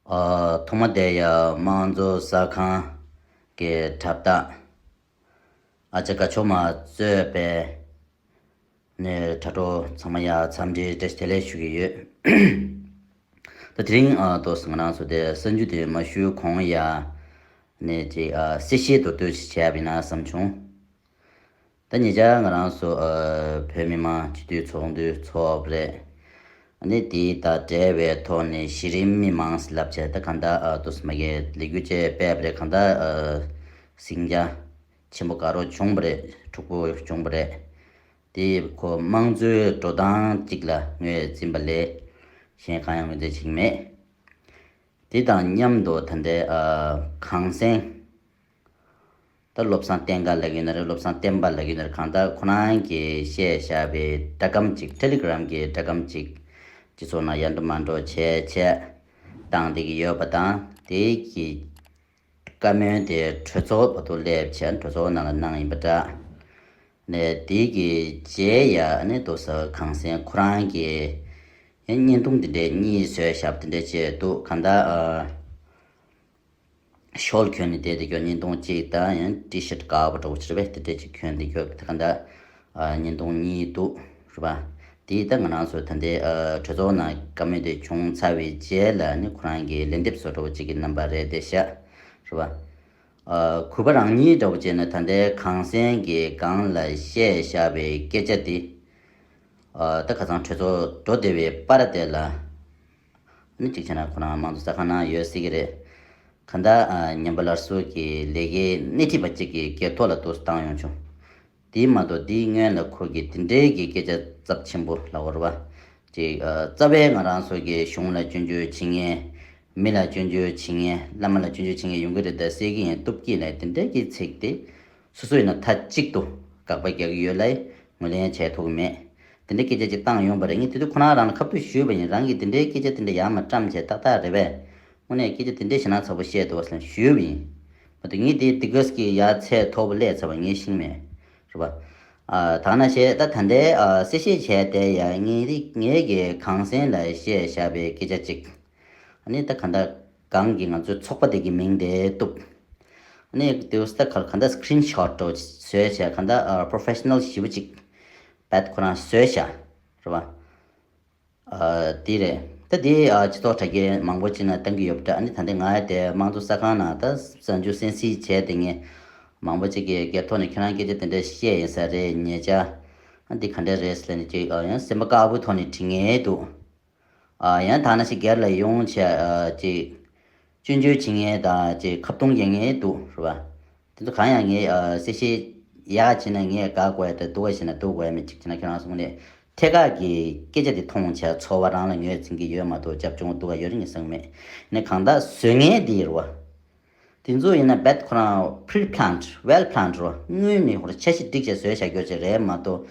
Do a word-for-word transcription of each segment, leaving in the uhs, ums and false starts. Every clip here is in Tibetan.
ཨ། ཐོག་མ་དེ་ཡང་དམངས་གཙོ་གསར་ཁང་གི་དྲ་བདག་ཨ་ཅག་དགའ་ཕྱོགས་མ་གཙོས་པའི་ནས་དྲ་གྲོགས་ཚང་མ་ཡང་འཚམས་འདྲི་བཀྲ་ཤིས་བདེ་ལེགས་ཞུ་གི་ཡོད། ད་དེ་རིང་ཨ་ཏོག་ཙམ་ང་རང་ཚོ་དེ་གསར་འགྱུར་དེ་མ་ཞུས་གོང་ཡ་ནས་ཅིག་ཨ་གསལ་བཤད་མདོར་བསྡུས་ཤིག་བྱས་པ་ཡིན་ན་བསམ་བྱུང་། ད་ཉེ་ཆར་ང་རང་ཚོ་ཨ་བོད་མི་མང་སྤྱི་འཐུས་ཚོགས་འདུ་ཚོགས་པ་རེད། ཨ་ནི་དེ་དང་འབྲེལ་བའི་ཐོག་ནས་གཞི་རིམ་མི་མང་ཟེར་ལབ་བྱས། ད་གང་ལྟར་ཨ་ཏོག་ཙམ་མ་གི་ལས་འགུལ་ཅིག་སྤེལ་བ་རེད། གང་ལྟར་ཨ་ཟིང་ཆ་ཆེན་པོ་དགའ་རབ་བྱུང་བ་རེད། འཁྲུག་པོ་བྱུང་བ་རེད། དེ་ཁོ་དམངས་གཙོའི་འགྲོ་སྟངས་གཅིག་ལ་ངོས་འཛིན་པ་ལས་གཞན་གང་ཡང་ངོས་འཛིན་བྱེད་ཀྱི་མེད། དེ་དང་མཉམ་དུ་ད་ལྟའི་ཨ་གངས་སེང་ད་བློ་བཟང་བསྟན་དགའ་ལབ་ཀྱི་ཡིན་ན་རེད། བློ་བཟང་བསྟན་པ་ལབ་ཀྱི་ཡིན་ན་རེད། གང་ལྟར་ཁོ་རང་གིས་བཤད་བཞག་པའི་སྒྲ་སྒམ་གཅིག Telegram་གི་སྒྲ་སྒམ་གཅིག་སྤྱི་ཚོགས་ནང་ཡར་འགྲོ་མར་འགྲོ་བྱས་བྱས་བཏང་བསྡད་ཀྱི་ཡོད་པ་དང་། དེ་གི་བཀའ་མོལ་དེ་གྲོས་ཚོགས་བར་དུ་སླེབས་བྱས་གྲོས་ཚོགས་ནང་ལ་གནང་ཡིན་པ་འདྲ། ནས་དེ་གི་རྗེས་ཡ་ནི་ཏོག་ཙམ་གངས་སེང་ཁོ་རང་གིས་ཡང་བརྙན་ཐུང་དེ་འདྲས་གཉིས་བཟོས་བཞག་པ་དེ་འདྲས་བྱས་འདུག་གང་ལྟར་ཨ་ཤོལ་གྱོན་ནས་བསྡད་དེ་ཀྱང་བརྙན་ཐུང་གཅིག་དང་ཡང་ཊི་ཤར་ཊི་དཀར་པོ་འདྲ་བོ་ཅིག་རེད་པས། དེ་འདྲས་ཅིག་གྱོན་དེ་ཀྱང་དེ་ག་འདྲ་ཨ་བརྙན་ཐུང་གཉིས་འདུག་རེད་པ། དེ་ད་ང་རང་ཚོ་ད་ལྟའི་ཨ་གྲོས་ཚོགས་ནང་བཀའ་མོལ་དེ་བྱུང་ཚར་བའི་རྗེས་ལ་ནི་ཁོ་རང་གི་ལན་འདེབས་བཟོ་འདྲ་བོ་ཅིག་གི་རྣམ་པ་རེད་བསྡད་ཤག་རེད་པ། ཨ་གུས་པ་རང་ཉིད་འདྲ་བོ་བྱས་ན་ད་ལྟའི་གངས་སེང་གིས་གང་ལ་བཤད་བཞག་པའི་སྐད་ཆ་དེ་ཨ་ད་ཁ་སང་གྲོས་ཚོགས་འགྲོ་བསྡད་པའི་པར་དེ་ལ་ནི་གཅིག་བྱས་ན་ཁོ་རང་དམངས་གཙོ་གསར་ཁང་ནང་ཡོད་སྲིད་ཀྱི་རེད། གང་ལྟར་ཨ་ཉན་པ་སླར་གསོ་གི་ལས་ཀའི་སྣེ་ཁྲིད་པ་གཅིག་གིས་སྒེར་ཐོག་ལ་ཏོག་ཙམ་བཏང་ཡོང་བྱུང་། དེ་མ་གཏོགས་དེའི་སྔོན་ལ་ཁོ་གིས་དེ་འདྲའི་གི་སྐད་ཆ་ཚབས་ཆེན་པོ་ལབ་པ་རེད་པ། ཅིག་ཨ་རྩ་བའི་ང་རང་ཚོ་གི་གཞུང་ལ་སྐྱོན་བརྗོད་བྱེད་མཁན། མི་ལ་སྐྱོན་བརྗོད་བྱེད་མཁན། བླ་མ་ལ་སྐྱོན་བརྗོད་བྱེད་མཁན་ཡོང་གི་རེད། ད་ཟེར་གི་ཡིན། སྟོབས་སྐྱེས་ལ་དེ་འདྲའི་གི་ཚིག་དེ་སོ་སོ་ཡིན་ན་མཐའ་གཅིག་ཏུ་དགག་པ་རྒྱག་གི་ཡོད་ལ་ངོས་ལེན་བྱས་ཐུབ་ཀྱི་མེད། དེ་འདྲའི་སྐད་ཆ་ཅིག་བཏང་ཡོང་པ་རེད། ངས་དེ་དུས་ཁོ་རང་རང་ལ་ཁ་ཐུག་ཞུས་པ་ཡིན། རང་གིས་དེ་འདྲའི་སྐད་ཆ་དེ་འདྲ་ཡར་མར་བཀྲམ་བྱས་ཏག་ཏག་རེད་པས། དངོས་གནས་སྐད་ཆ་དེ་འདྲའི་ཞེ་དྲག་ཚ་པོ་བཤད་འདུག་བ་ཟེར་ནས་ཞུས་པ་ཡིན། མ་གཏོགས་ངས་དེ་དེ་གས་ཀྱི་ཡ་ཚད་མཐོ་པོ་སླེབས་ཚར་བ་ངས་ཤེས་ཀྱི་མེད། རེད་པ། ཨ་ད་ག་ནང་བཞིན་ད་ད་ལྟའི་ཨ་གསལ་བཤད་བྱས་ཏེ་ཡ་ངས་རིག་ངས་ཀྱི་གངས་སེང་ལ་བཤད་བཞག་པའི་སྐད་ཆ་ཅིག་ཨ་ནི་ད་ག་འདྲ་གང་གི་ང་ཚོའི་ཚོགས་པ་དེ་གི་མིང་དེ་གཏུབ། ཨ་ནི་དེ་ད་ག་ག་འདྲ་སི་ཀི་རིན་ཤོ་ཊི་འདྲ་བོ་བཟོས་བྱས་ག་འདྲ་ཨ་པོ་རོ་ཕེ་ཤི་ནལ་ཞེ་པོ་ཅིག་བེད་ཁོ་རང་བཟོས་བཞག་རེད་པ། ཨ་དེ་རེད། ད་དེ་ཨ་སྤྱི་ཚོགས་དྲ་རྒྱའི་མང་པོ་ཅིག་ནང་བཏང་གི་ཡོད་པ་འདྲ། ཨ་ནི་ད་ལྟ་ང་དེ་དམངས་གཙོ་གསར་ཁང་ནང་ད་གསར་འགྱུར་གསན་གཟིགས་བྱས་དེ་ངས་མང་པོ་ཅིག་གིས་སྒེར་ཐོག་ནས་ཁྱེད་རང་སྐད་ཆ་དེ་འདྲ་བཤད་ཡིན་ས་རེད། ཉེ་ཆར་ཨ་འདི་ག་འདྲ་རེད་ཟེར་ནས་ཅིག་ཨ་ཡང་སེམས་པ་དཀར་པོའི་ཐོག་ནས་དྲི་ངེས་འདུག་ཨ་ཡང་དག་ན་ཞིག་སྒེར་ལ་ཡོང་བྱས་ཨ་ཅིག་སྐྱོན་བརྗོད་བྱེད་མཁན་དང་ཅིག་ཁ་བརྡུང་རྒྱག་མཁན་འདུག་རེད་པ། དེ་ཚོ་གང་ཡང་ངས་ཨ་གསལ་བཤད་ཡག་བྱས་ན་ངས་དགའ་དགོས་ཡ་དང་སྡུག་པ་བྱས་ན་སྡུག་དགོས་ཡ་མེད། ཅིག་བྱས་ན་ཁྱེད་རང་ཚོ་ངོས་ནས་ཐད་ཀར་གྱི་སྐད་ཆ་དེ་མཐོང་བྱས་ཚོར་བ་རང་ལ་ངོས་འཛིན་གྱི་ཡོད་མ་གཏོགས་རྒྱབ་ལྗོངས་སྡུག་པ་ཡོད་རེད་ངས་བསམ་གྱི་མེད། ནས་གང་ལྟར་བཟོ་མཁན་དེ་རེད་པ། དེ་ཚོ་ཡིན་ན་རྦད་ཁོ་རང་pre planned, well planned རེད་པ། སྔོན་ནས་ཁོ་རང་འཆར་གཞི་བསྒྲིགས་བྱས་བཟོས་བཞག་རྒྱུ་ཅིག་རེད་མ་གཏོགས།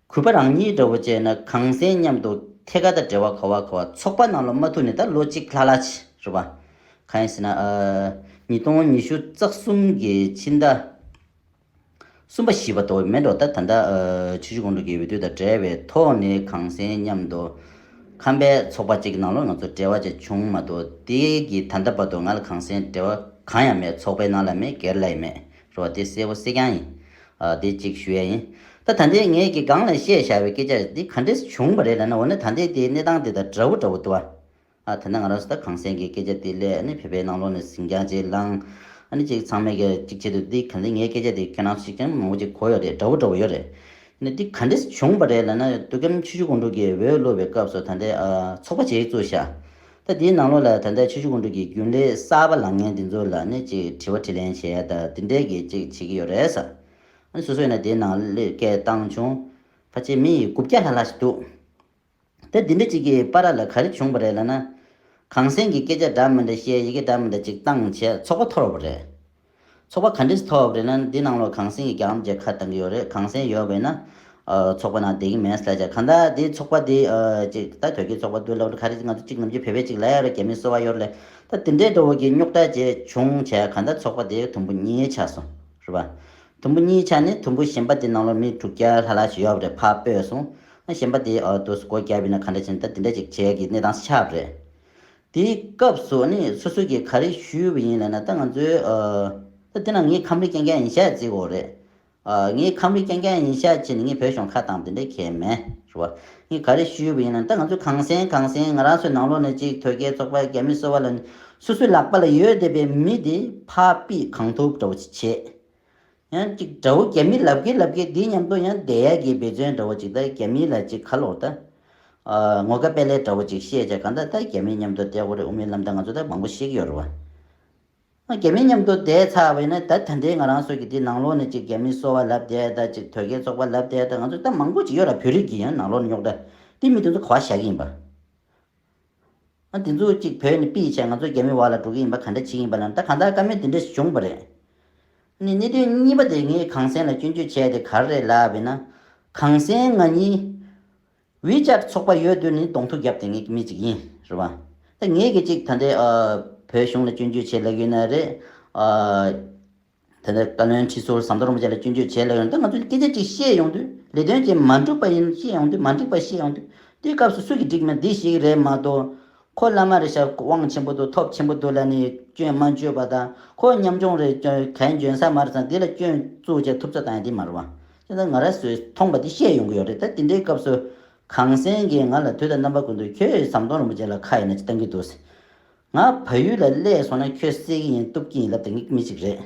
གུས་པ་རང་ཉིད་འདྲ་བོ་བྱས་ན་གངས་སེང་མཉམ་དུ་ཐད་ཀར་དང་འབྲེལ་བ་ག་བ་ག་བ་ཚོགས་པ་ནང་ལ་མ་ཐུག་ནས་ད་ལོ་གཅིག་ལྷག་ལྷག་ཅིག་རེད་པ། གང་ཡིན་ཟེར་ན་ཨ་ཉིས་སྟོང་ཉི་ཤུ་རྩ་གསུམ་གྱི་ཕྱི་ཟླ་གསུམ་པ་བཞི་པ་དོ་མེད་འགྲོ་ད་ད་ལྟ་ཨ་ཆུ་བཞི་སྒང་དྲུག་གི་འོས་བསྡུ་དང་འབྲེལ་བའི་ཐོག་ནས་གངས་སེང་མཉམ་དུ་ཁམས་པའི་ཚོགས་པ་གཅིག་ནང་ལོགས་ང་ཚོ་འབྲེལ་བ་ཅིག་བྱུང་མ་གཏོགས་དེ་གི་ད་ལྟ་བར་དུ་ང་ལ་གངས་སེང་འབྲེལ་བ་གང་ཡང་མེད། ཚོགས་པའི་ནང་ལ་མེད། སྒེར་ལ་ཡང་མེད། རེད་པ། དེ་གསལ་པོ་གསལ་རྐྱང་ཡིན། ཨ་དེ་གཅིག་ཞུ་ཡ་ཡིན། ད་ད་ལྟའི་ངས་ཀྱི་སྒང་ལ་བཤད་བཞག་པའི་སྐད་ཆ་འདི་ག་འདྲས་བྱུང་བ་རེད་ལབ་ན། འོ་ན་ད་ལྟའི་དེའི་གནས་སྟངས་དེ་དང་འདྲ་བོ་འདྲ་བོ་འདུག་ཨ། ཨ་ད་ལྟ་ང་རང་ཚོ་ད་གངས་སེང་གི་སྐད་ཆ་དེ་སླེབས། ཨ་ནི་བོད་པའི་ནང་ལོགས་ནས་ཟིང་ཆ་ཅིག་ལངས། ཨ་ནི་ཅིག་ཚང་མས་ཀྱི་ཅིག་བྱེད་དུས་འདི་ག་འདྲས་ངའི་སྐད་ཆ་དེ་ཁྱེད་རང་ཚོ་ཅིག་ཀྱང་མང་པོ་ཅིག་གོ་ཡོད་རེད། འདྲ་བོ་འདྲ་བོ་ཡོད་རེད། ཨ་ནི་འདི་ག་འདྲས་བྱུང་བ་རེད་ལབ་ན། མདོ་ཁམས་ཆུ་བཞི་སྒང་དྲུག་གི་འོས་བླུགས་པའི་སྐབས་སུ་ད་ལྟའི་ཨ་ཚོགས་པ་ཅིག་བཙུགས་ཤག་ད་དེའི་ནང་ལོགས་ལ་ད་ལྟ་ཆུ་བཞི་སྒང་དྲུག་གི་རྒྱུན་ལས་གསར་པ་ལངས་མཁན་དེ་ཚོ་ལ་ནི་ཅིག་དྲི་བ་དྲིས་ལན་བྱས་ཡ་ད་དེ་འདྲས་ཀྱི་ཅིག་བྱེད་ཀྱི་ཡོད་རེད་ཟེར། ཨ་ནི་སོ་སོ་ཡིན་ན་དེའི་ནང་སླེབས་སྐད་བཏང་བྱུང་། ཕལ་ཆེར་མི་ཡི་དགུ་བརྒྱ་ལྷག་ལྷག་ཞིག་འདུག་ད་དེ་འདྲ་ཅིག་གི་བར་ལ་ག་རེ་བྱུང་བ་རེད་ལབ་ན། གངས་སེང་གི་སྐད་ཆ་འདྲ་མི་འདྲ་བཤད། ཡི་གེ་འདྲ་མི་འདྲ་ཅིག་བཏང་བྱས་ཚོགས་པ་འཐོར་བ་རེད། ཚོགས་པ་ག་འདྲས་འཐོར་བ་རེད་ན། འདི་ནང་ལོགས་གངས་སེང་གི་རྒྱལ་ཁམས་ཀྱི་ཁ་བཏང་གི་ཡོད་རེད། གངས་སེང་ཡོད་པས་ན་ཨ་ཚོགས་པ་ནང་བསྡད་ཀྱི་མེད་ཟེར་བྱས། གང་ལྟར་འདི་ཚོགས་པ་འདི་ཨ་ཅིག་ད་དོལ་རྒྱལ་ཚོགས་པ་འདུག་ལབ་རེད། ག་རེ་ང་ཚོ་གཅིག་ནམ་རྒྱུན་བོད་པའི་ཅིག་ལབ་ཡ་རེད། རྒྱ་མིའི་སོ་པ་ཡོད་རེད། ད་དེ་འདྲའི་འདྲ་བོ་གི་རྙོག་དྲ་ཅིག་བྱུང་བྱས་གང་ལྟར་ཚོགས་པ་འདི་དུམ་བུ་གཉིས་ཆགས་སོང་རེད་པ། དུམ་བུ་གཉིས་ཆགས་ནས་དུམ་བུ་གཞན་པ་དེ་ནང་ལོགས་མི་དྲུག་བརྒྱ་ལྷག་ལྷག་ཞིག་ཡོད་པ་རེད། ཕར་སྤོས་སོང་། ཨ་གཞན་པ་དེ་ཨ་དུ་སྒོ་བརྒྱབ་ཡིན་ན་ག་འདྲ་བྱས་ན་ད་དེ་འདྲ་ཅིག་བྱས་ཀྱི་གནས་སྟངས་ཆགས་པ་རེད། དེའི་སྐབས་སུ་ནི་སོ་སོ་གིས་ག་རེ་ཞུས་པ་ཡིན་ལབ་ན། ད་ང་ཚོའི་ཨ་ད་དེ་ན་ངའི་ཁམས་རིགས་རྐྱང་རྐྱང་ཡིན་ཤག་བརྩི་དགོས་རེད། ཨ་ངའི་ཁམས་རིགས་རྐྱང་རྐྱང་ཡིན་ཤག་བྱས་ནས་ངས་བོད་གཞུང་ཁ་བཏང་དེ་འདྲ་གལ་མེད་རེད་བ། ངས་ག་རེ་ཞུས་པ་ཡིན་ན། ད་ང་ཚོ་གངས་སེང་གངས་སེང་ང་རང་ཚོའི་ནང་ལོགས་ནས་ཅིག་དོལ་རྒྱལ་ཚོགས་པ་རྒྱ་མི་སོ་པ་ལ་ནི་སོ་སོའི་ལག་པ་ལ་ཡོད་བསྡད་པའི་མི་དེ་ཕར་ཕུད་གང་ཐུབ་འདྲ་བོ་ཅིག་བྱེད། ཡང་ཅིག་དགྲ་བོ་རྒྱ་མི་ལབ་ཀྱི་ལབ་ཀྱི་དེའི་མཉམ་དུ་ཡང་བསྡད་ཡག་གི་འབད་བརྩོན་འདྲ་བོ་ཅིག་ད་རྒྱ་མི་ལ་ཅིག་ཁ་ལོར་ད། ཨ་ངོ་དགའ་དཔལ་ལས་འདྲ་བོ་ཅིག་བཤད་བྱས་གང་ལྟར་ད་རྒྱ་མིའི་མཉམ་དུ་བསྡད་དགོས་རེད་དབུ་མའི་ལམ་ད་ང་ཚོ་ད་མང་པོ་ཤེས་ཀྱི་ཡོད་རེད་བ། ཨ་རྒྱ་མིའི་མཉམ་དུ་བསྡད་ཚར་བ་ཡིན་ན་ད་ད་ལྟའི་ང་རང་ཚོ་གི་དེ་ནང་ལོགས་ནས་ཅིག་རྒྱ་མི་སོ་པ་ལབ་བསྡད་ད་ཅིག་དོལ་རྒྱལ་ཚོགས་པ་ལབ་བསྡད་ད་ང་ཚོ་ད་མང་པོ་ཅིག་ཡོད་ར། བོད་རིགས་ཀྱི་ཡང་ནང་ལོགས་ནས་རྙོག་དྲ་དེ་མི་དེ་ཚོ་ག་པར་བཞག་གི་ཡིན་པ། ཨ་དེ་ཚོ་གཅིག་བོད་ནས་ཕུད་བྱས་ང་ཚོ་རྒྱ་མི་འོག་ལ་འགྲོ་གི་ཡིན་པ་ག་འདྲ་བྱེད་ཀྱི་ཡིན་པ་ལབ་ན། ད་གང་ལྟར་བཀའ་མོལ་དེ་འདྲ་བྱུང་བ་རེད། ནི་གནད་དོན་གཉིས་པ་དེ་ངས་གངས་སེང་ལ་སྐྱོན་བརྗོད་བྱས་དེ་ག་རེ་རེད་ལབ་ཡིན་ན། གངས་སེང་ང་གཉིས་ཝི་ཅེཊ་ཚོགས་པ་ཡོད་དུས་ནི་གདོང་ཐུག་བརྒྱབ་དེ་ངས་མི་གཅིག་ཡིན་རེད་བ། ད་ངས་གི་གཅིག་ད་ལྟའི་ཨ་བོད་གཞུང་ལ་སྐྱོན་བརྗོད་བྱས་ལབ་ཡོད་ན་རེད། ཨ། དེ་ནས་བཀའ་བློན་ཁྲི་ཟུར་ཟམ་གདོང་རིན་པོ་ཆེ་ལ་སྐྱོན་བརྗོད་བྱས་ལབ་ཡོང་། ད་ང་ཚོས་སྐད་ཆ་གཅིག་བཤད་ཡོང་དུས་ལས་དོན་ཅིག་མ་འགྲུབ་པ་ཡིན་བཤད་ཡོང་དུས་མ་འགྲིག་པ་བཤད་ཡོང་དུས་དེའི་སྐབས་སུ་སུ་གིས་འགྲིག་མེད་འདི་ཞིག་རེད་མ་གཏོགས། ཁོ་བླ་མ་རེད་ཤག་དབང་ཆེན་པོ་འདུག་ཐོབ་ཆེན་པོ་འདུག་ལབ་ནས་སྐྱོན་མ་བརྗོད་པ་དང་། ཁོ་ཉམ་ཆུང་རེད་གན་འཇོན་ས་མ་རེད་ཙང་འདི་ལ་སྐྱོན་བཙུགས་བྱས་ཐུབ་ཚོད་བཏང་ཡ་འདི་མ་རེད་བ། དེ་ཚོ་ང་རང་ཚོས་མཐོང་པ་འདི་བཤད་ཡོང་གི་ཡོད་རེད། ད་དེ་འདྲའི་སྐབས་སུ་གངས་སེང་གིས་ང་ལ་དུས་དང་རྣམ་པ་ཀུན་ཏུ་ཁྱོད་ཟམ་གདོང་རིན་པོ་ཆེ་ལ་ཁ་ཡིན་ན་ཅི་བཏང་གི་འདུག་ང་བལ་ཡུལ་ལ་སླེབས་སོང་ན་ཁྱོད་བསད་ཀྱི་ཡིན་གཏུབ་ཀྱི་ཡིན་ལབ་དེ་ངའི་མི་གཅིག་རེད།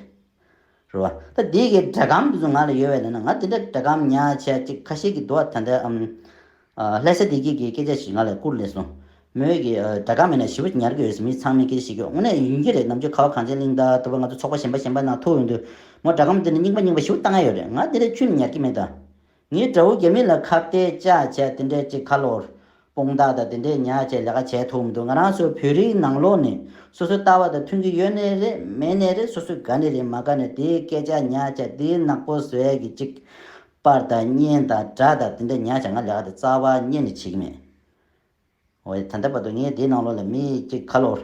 རེད་བ། ད་དེ་གའི་སྒྲ་སྒམ་དེ་ཚོ་ང་ལ་ཡོད་པས་ན་ང་དེ་འདྲ་སྒྲ་སྒམ་ཉར་བྱས་ཅིག་ཁ་ཤས་ཀྱི་འདུག་བ། ད་ལྟ་ཨམ། ཨ་ལྷ་ས་བདེ་སྐྱིད་ཀྱི་སྐད་ཆ་ཞིག་ང་ལ་བསྐུར་སླེབས་སོང་། མོས་ཀྱི་ཨ་སྒྲ་སྒམ་མེད་ན་ཞེ་པོ་ཉར་གི་ཡོད་ཟེར། མི་ཚང་མས་སྐད་ཆ་བཤད་ཀྱི་ཡོད། དངོས་གནས་ཡིན་གྱི་རེད། ནམ་རྒྱུན་ཁ་བ་གངས་ཅན་གླིང་དང་དུ་བ་ང་ཚོ་ཚོགས་པ་གཞན་པ་གཞན་པ་ནང་ཐུག་ཡོང་དུས་མོ་སྒྲ་སྒམ་དེ་ནི་རྙིང་པ་རྙིང་པ་ཞེ་པོ་བཏང་ཡ་ཡོད་རེད། ང་དེ་འདྲ་ཁྱོན་ནས་ཉར་གྱི་མེད་ད། ངའི་དགྲ་བོ་རྒྱ་མི་ལ་ཁ་གཏད་བཅག་བྱས་དེ་འདྲའི་ཅིག་ཁ་ལོར་དཔུང་རྟགས་དང་དེ་འདྲའི་ཉར་བྱས་ལས་ཀ་བྱས་ཐུབ་མི་འདུག་ང་རང་ཚོ་བོད་རིགས་ནང་ལོགས་ནས་སོ་སོའི་ལྟ་བ་དང་མཐུན་གྱི་ཡོད་ནའི་རེད་མེད་ནའི་རེད། སོ་སོས་དགའ་ནའི་རེད་མ་དགའ་ནའི་དེའི་སྐད་ཆ་ཉར་བྱས་དེའི་ནག་པོ་བཟོ་ཡས་ཀྱི་ཅིག་པར་དང་བརྙན་དང་སྒྲ་དང་དེ་འདྲ་ཉར་བྱས་ང་ལས་ཀ་དེ་རྩ་བ་ཉིད་ནས་བྱེད་ཀྱི་མེད། འོ་ད་ལྟ་བར་དུ་ངས་དེའི་ནང་ལོགས་ལ་མི་གཅིག་ཁ་ལོར་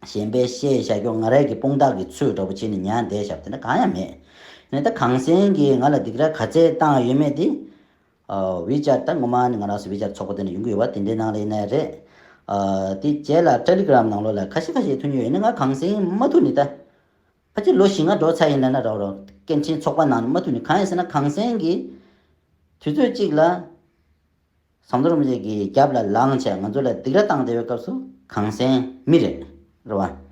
གཞན་པས་བཤད་བཞག་རྒྱུ་ང་རང་གི་དཔུང་རྟགས་ཀྱི་ཚོད་འདྲ་པོ་བྱས་ནས་ཉར་བསྡད་བཞག་དེ་འདྲ་གང་ཡང་མེད། ནས་ད་གངས་སེང་གིས་ང་ལ་སྡིགས་ར་ག་ཚད་བཏང་ཡོད་མེད་དེ། ཨ་ཝི་ཅེཊ་ད་ངོ་མ་ནི་ང་རང་ཚོ་ཝི་ཅེཊ་ཚོགས་པ་དེ་ནས་ཡོང་གི་ཡོད་པ་དེ་འདྲའི་ནང་ལ་ཡིན་ནའི་རེད། ཨ་དེ་རྗེས་ལ་ཊེ་ལི་གྷི་རམ་ནང་ལོགས་ལ་ཁ་ཤས་ཁ་ཤས་ཐོན་ཡོད་ཡིན་ན་ང་གངས་སེང་མ་ཐུག་ནི་ད། ཕལ་ཆེར་ལོ་བཞི་ལྔ་འགྲོ་ཚར་ཡིན་ལབ་ན་རོགས་རོགས་སྐད་འཕྲིན་ཚོགས་པ་ནང་ནས་མ་ཐུག་ནི་གང་ཡིན་ཟེར་ན་གངས་སེང་གིས་དུས་ཚོད་གཅིག་ལ། ཟམ་གདོང་རིན་པོ་ཆེ་གི་རྒྱབ་ལ་ལངས་བྱས་ང་ཚོ་ལ་སྡིགས་ར་བཏང་བསྡད་པའི་སྐབས་སུ་གངས་སེང་མི་རེད། རེད་བ།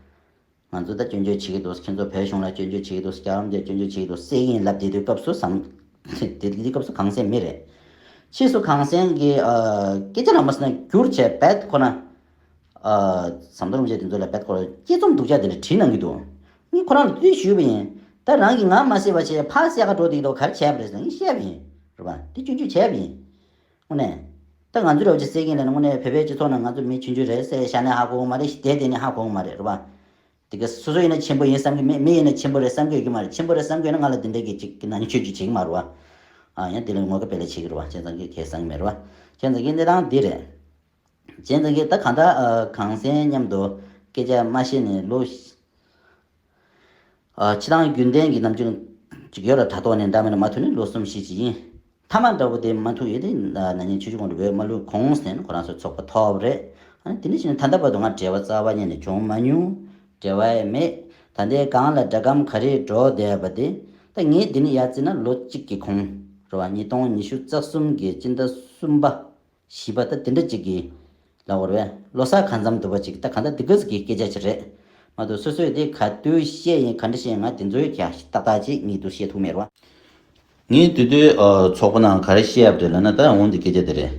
ང་ཚོ་ད་སྐྱོན་བརྗོད་བྱེད་ཀྱི་འདུག་ཁྱེད་ཚོ་བོད་གཞུང་ལ་སྐྱོན་བརྗོད་བྱེད་ཀྱི་འདུག་རྒྱ་གར་རྒྱ་སྐྱོན་བརྗོད་བྱེད་ཀྱི་འདུག་ཟེར་གྱིན་ལབ་བསྡད་དུས་སྐབས་སུ་ཟམ། དེ་དེ་སྐབས་སུ་གངས་སེང་མི་རེད། ཕྱིས་སུ་གངས་སེང་གིས་ཨ་སྐད་ཆ་ལ་མ་ཟེར་ན་བསྒྱུར་བྱས་རྦད་ཁོ་ན། ཨ་ཟམ་གདོང་རིན་པོ་ཆེ་དེ་ཚོ་ལ་རྦད་ཁོ་རང་དཔྱད་རྩོམ་སྡུག་ཅག་དེ་འདྲ་བྲིས་གནང་གི་འདུག་ངས་ཁོ་རང་ལ་དེ་དུས་ཞུས་པ་ཡིན། ད་རང་གིས་ང་མ་བསད་པ་བྱས་ཕར་བསད་ག་འགྲོ་བསྡད་ཀྱི་འདུག་ག་རེ་བྱས་པ་རེད་ཟེར་ངས་བཤད་པ་ཡིན། རེད་བ། དེ་སྐྱོན་བརྗོད་བྱས་པ་ཡིན། དངོས་གནས། ད་ང་ཚོའི་རོགས་ཀྱི་བསད་ཀྱིན་ལ་ནི་དངོས་གནས་བོད་པའི་སྤྱི་ཚོགས་ནང་ང་ཚོ་མི་ཆུང་ཆུང་རེད་ཟེར་བཞག་ནས་ཧ་གོ་གི་མ་རེད། བསྡད་བསྡད་ནས་ཧ་གོ་གི་མ་རེད། རེད་བ། དེ་ག་སོ་སོ་ཡིན་ན་ཆེན་པོ་ཡིན་བསམ་གི་མེད། མི་ཡིན་ན་ཆེན་པོ་རེད་བསམ་གི་ཡོད་ཀྱི་མ་རེད། ཆེན་པོ་རེད་བསམ་གི་ཡོད་ན་ང་ལ་དེ་འདྲ་གི་ཅིག་གི་ནང་ཆོས་ཅིག་བྱེད་ཀྱི་མ་རེད་བ། ཨ་ཡང་དེ་ལ་ངོ་དགའ་དཔེ་ལ་བྱེད་ཀྱི་རེད་བ། བྱས་ཙང་གི་གལ་བསམ་གི་མེད་རེད་བ། བྱས་ཙང་གི་གནས་སྟངས་འདི་རེད། བྱས་ཙང་གི་ད་གང་ལྟར་ཨ་གངས་སེང་མཉམ་དུ་སྐད་ཆ་མ་བཤད་ནས་ལོ། ཨ་སྤྱི་བཏང་རྒྱུན་ལྡན་གྱི་ནམ་རྒྱུན་ཅིག་ཡོད་ལ་དྲ་ཐོག་ནས་འདྲ་མིན་ན་མ་ཐུག་ནས་ལོ་གསུམ་བཞི་ཅིག་ཡིན། མཐའ་མ་འདྲ་བོ་དེ་མ་ཐུག་ཡོད་དེ་ན་ནིང་ཆུ་བཞི་སྒང་དྲུག་བོད་མ་ལུས་གོང་ཟིན་ཁོ་རང་ཚོ་ཚོགས་པ་ཐོབ་རེད། ཨ་ནི་དེ་འདྲ་བྱས་ནས་ད་ལྟ་བར་དུ་ང་འབྲེལ་བ་རྩ་བ་ཉིད་ནས་བྱུང་མ་མྱོང་། འབྲེལ་བ་ཡང་མེད། ད་ལྟའི་སྒང་ལ་སྒྲ་སྒམ་ག་རེ་སྒྲོག་བསྡད་པ་དེ། ད་ངས་འདི་ནས་ཡར་བརྩིས་ན་ལོ་གཅིག་གི་གོང་། རེད་བ། ཉིས་སྟོང་ཉི་ཤུ་རྩ་གསུམ་གི་སྤྱི་ཟླ་གསུམ་པ། བཞི་པ་ད་དེ་འདྲ་ཅིག་གི་ལབ་དགོས་རེད་པས། ལོ་གསར་གང་འཚམ་འདུག་པ་ཅིག་ད་གང་ལྟར་འདི་ག་ཟིག་གི་སྐད་ཆ་ཅིག་རེད་མ་གཏོགས། སོ་སོས་དེ་ག་དུས་བཤད་ཡིན་ག་འདྲ་བཤད་ཡིན་ང་དེ་ཚོའི་ཁ་ཏག་ཏག་ཅིག་ངས་འདུག་བཤད་ཐུབ་མེད་རེད་པ། ངས་དེ་དུས་ཨ་ཚོགས་པ་ནང་ག་རེ་བཤད་པ་རེད་ལབ་ན། ད་འོང་འདི་སྐད་ཆ་དེ་རེད།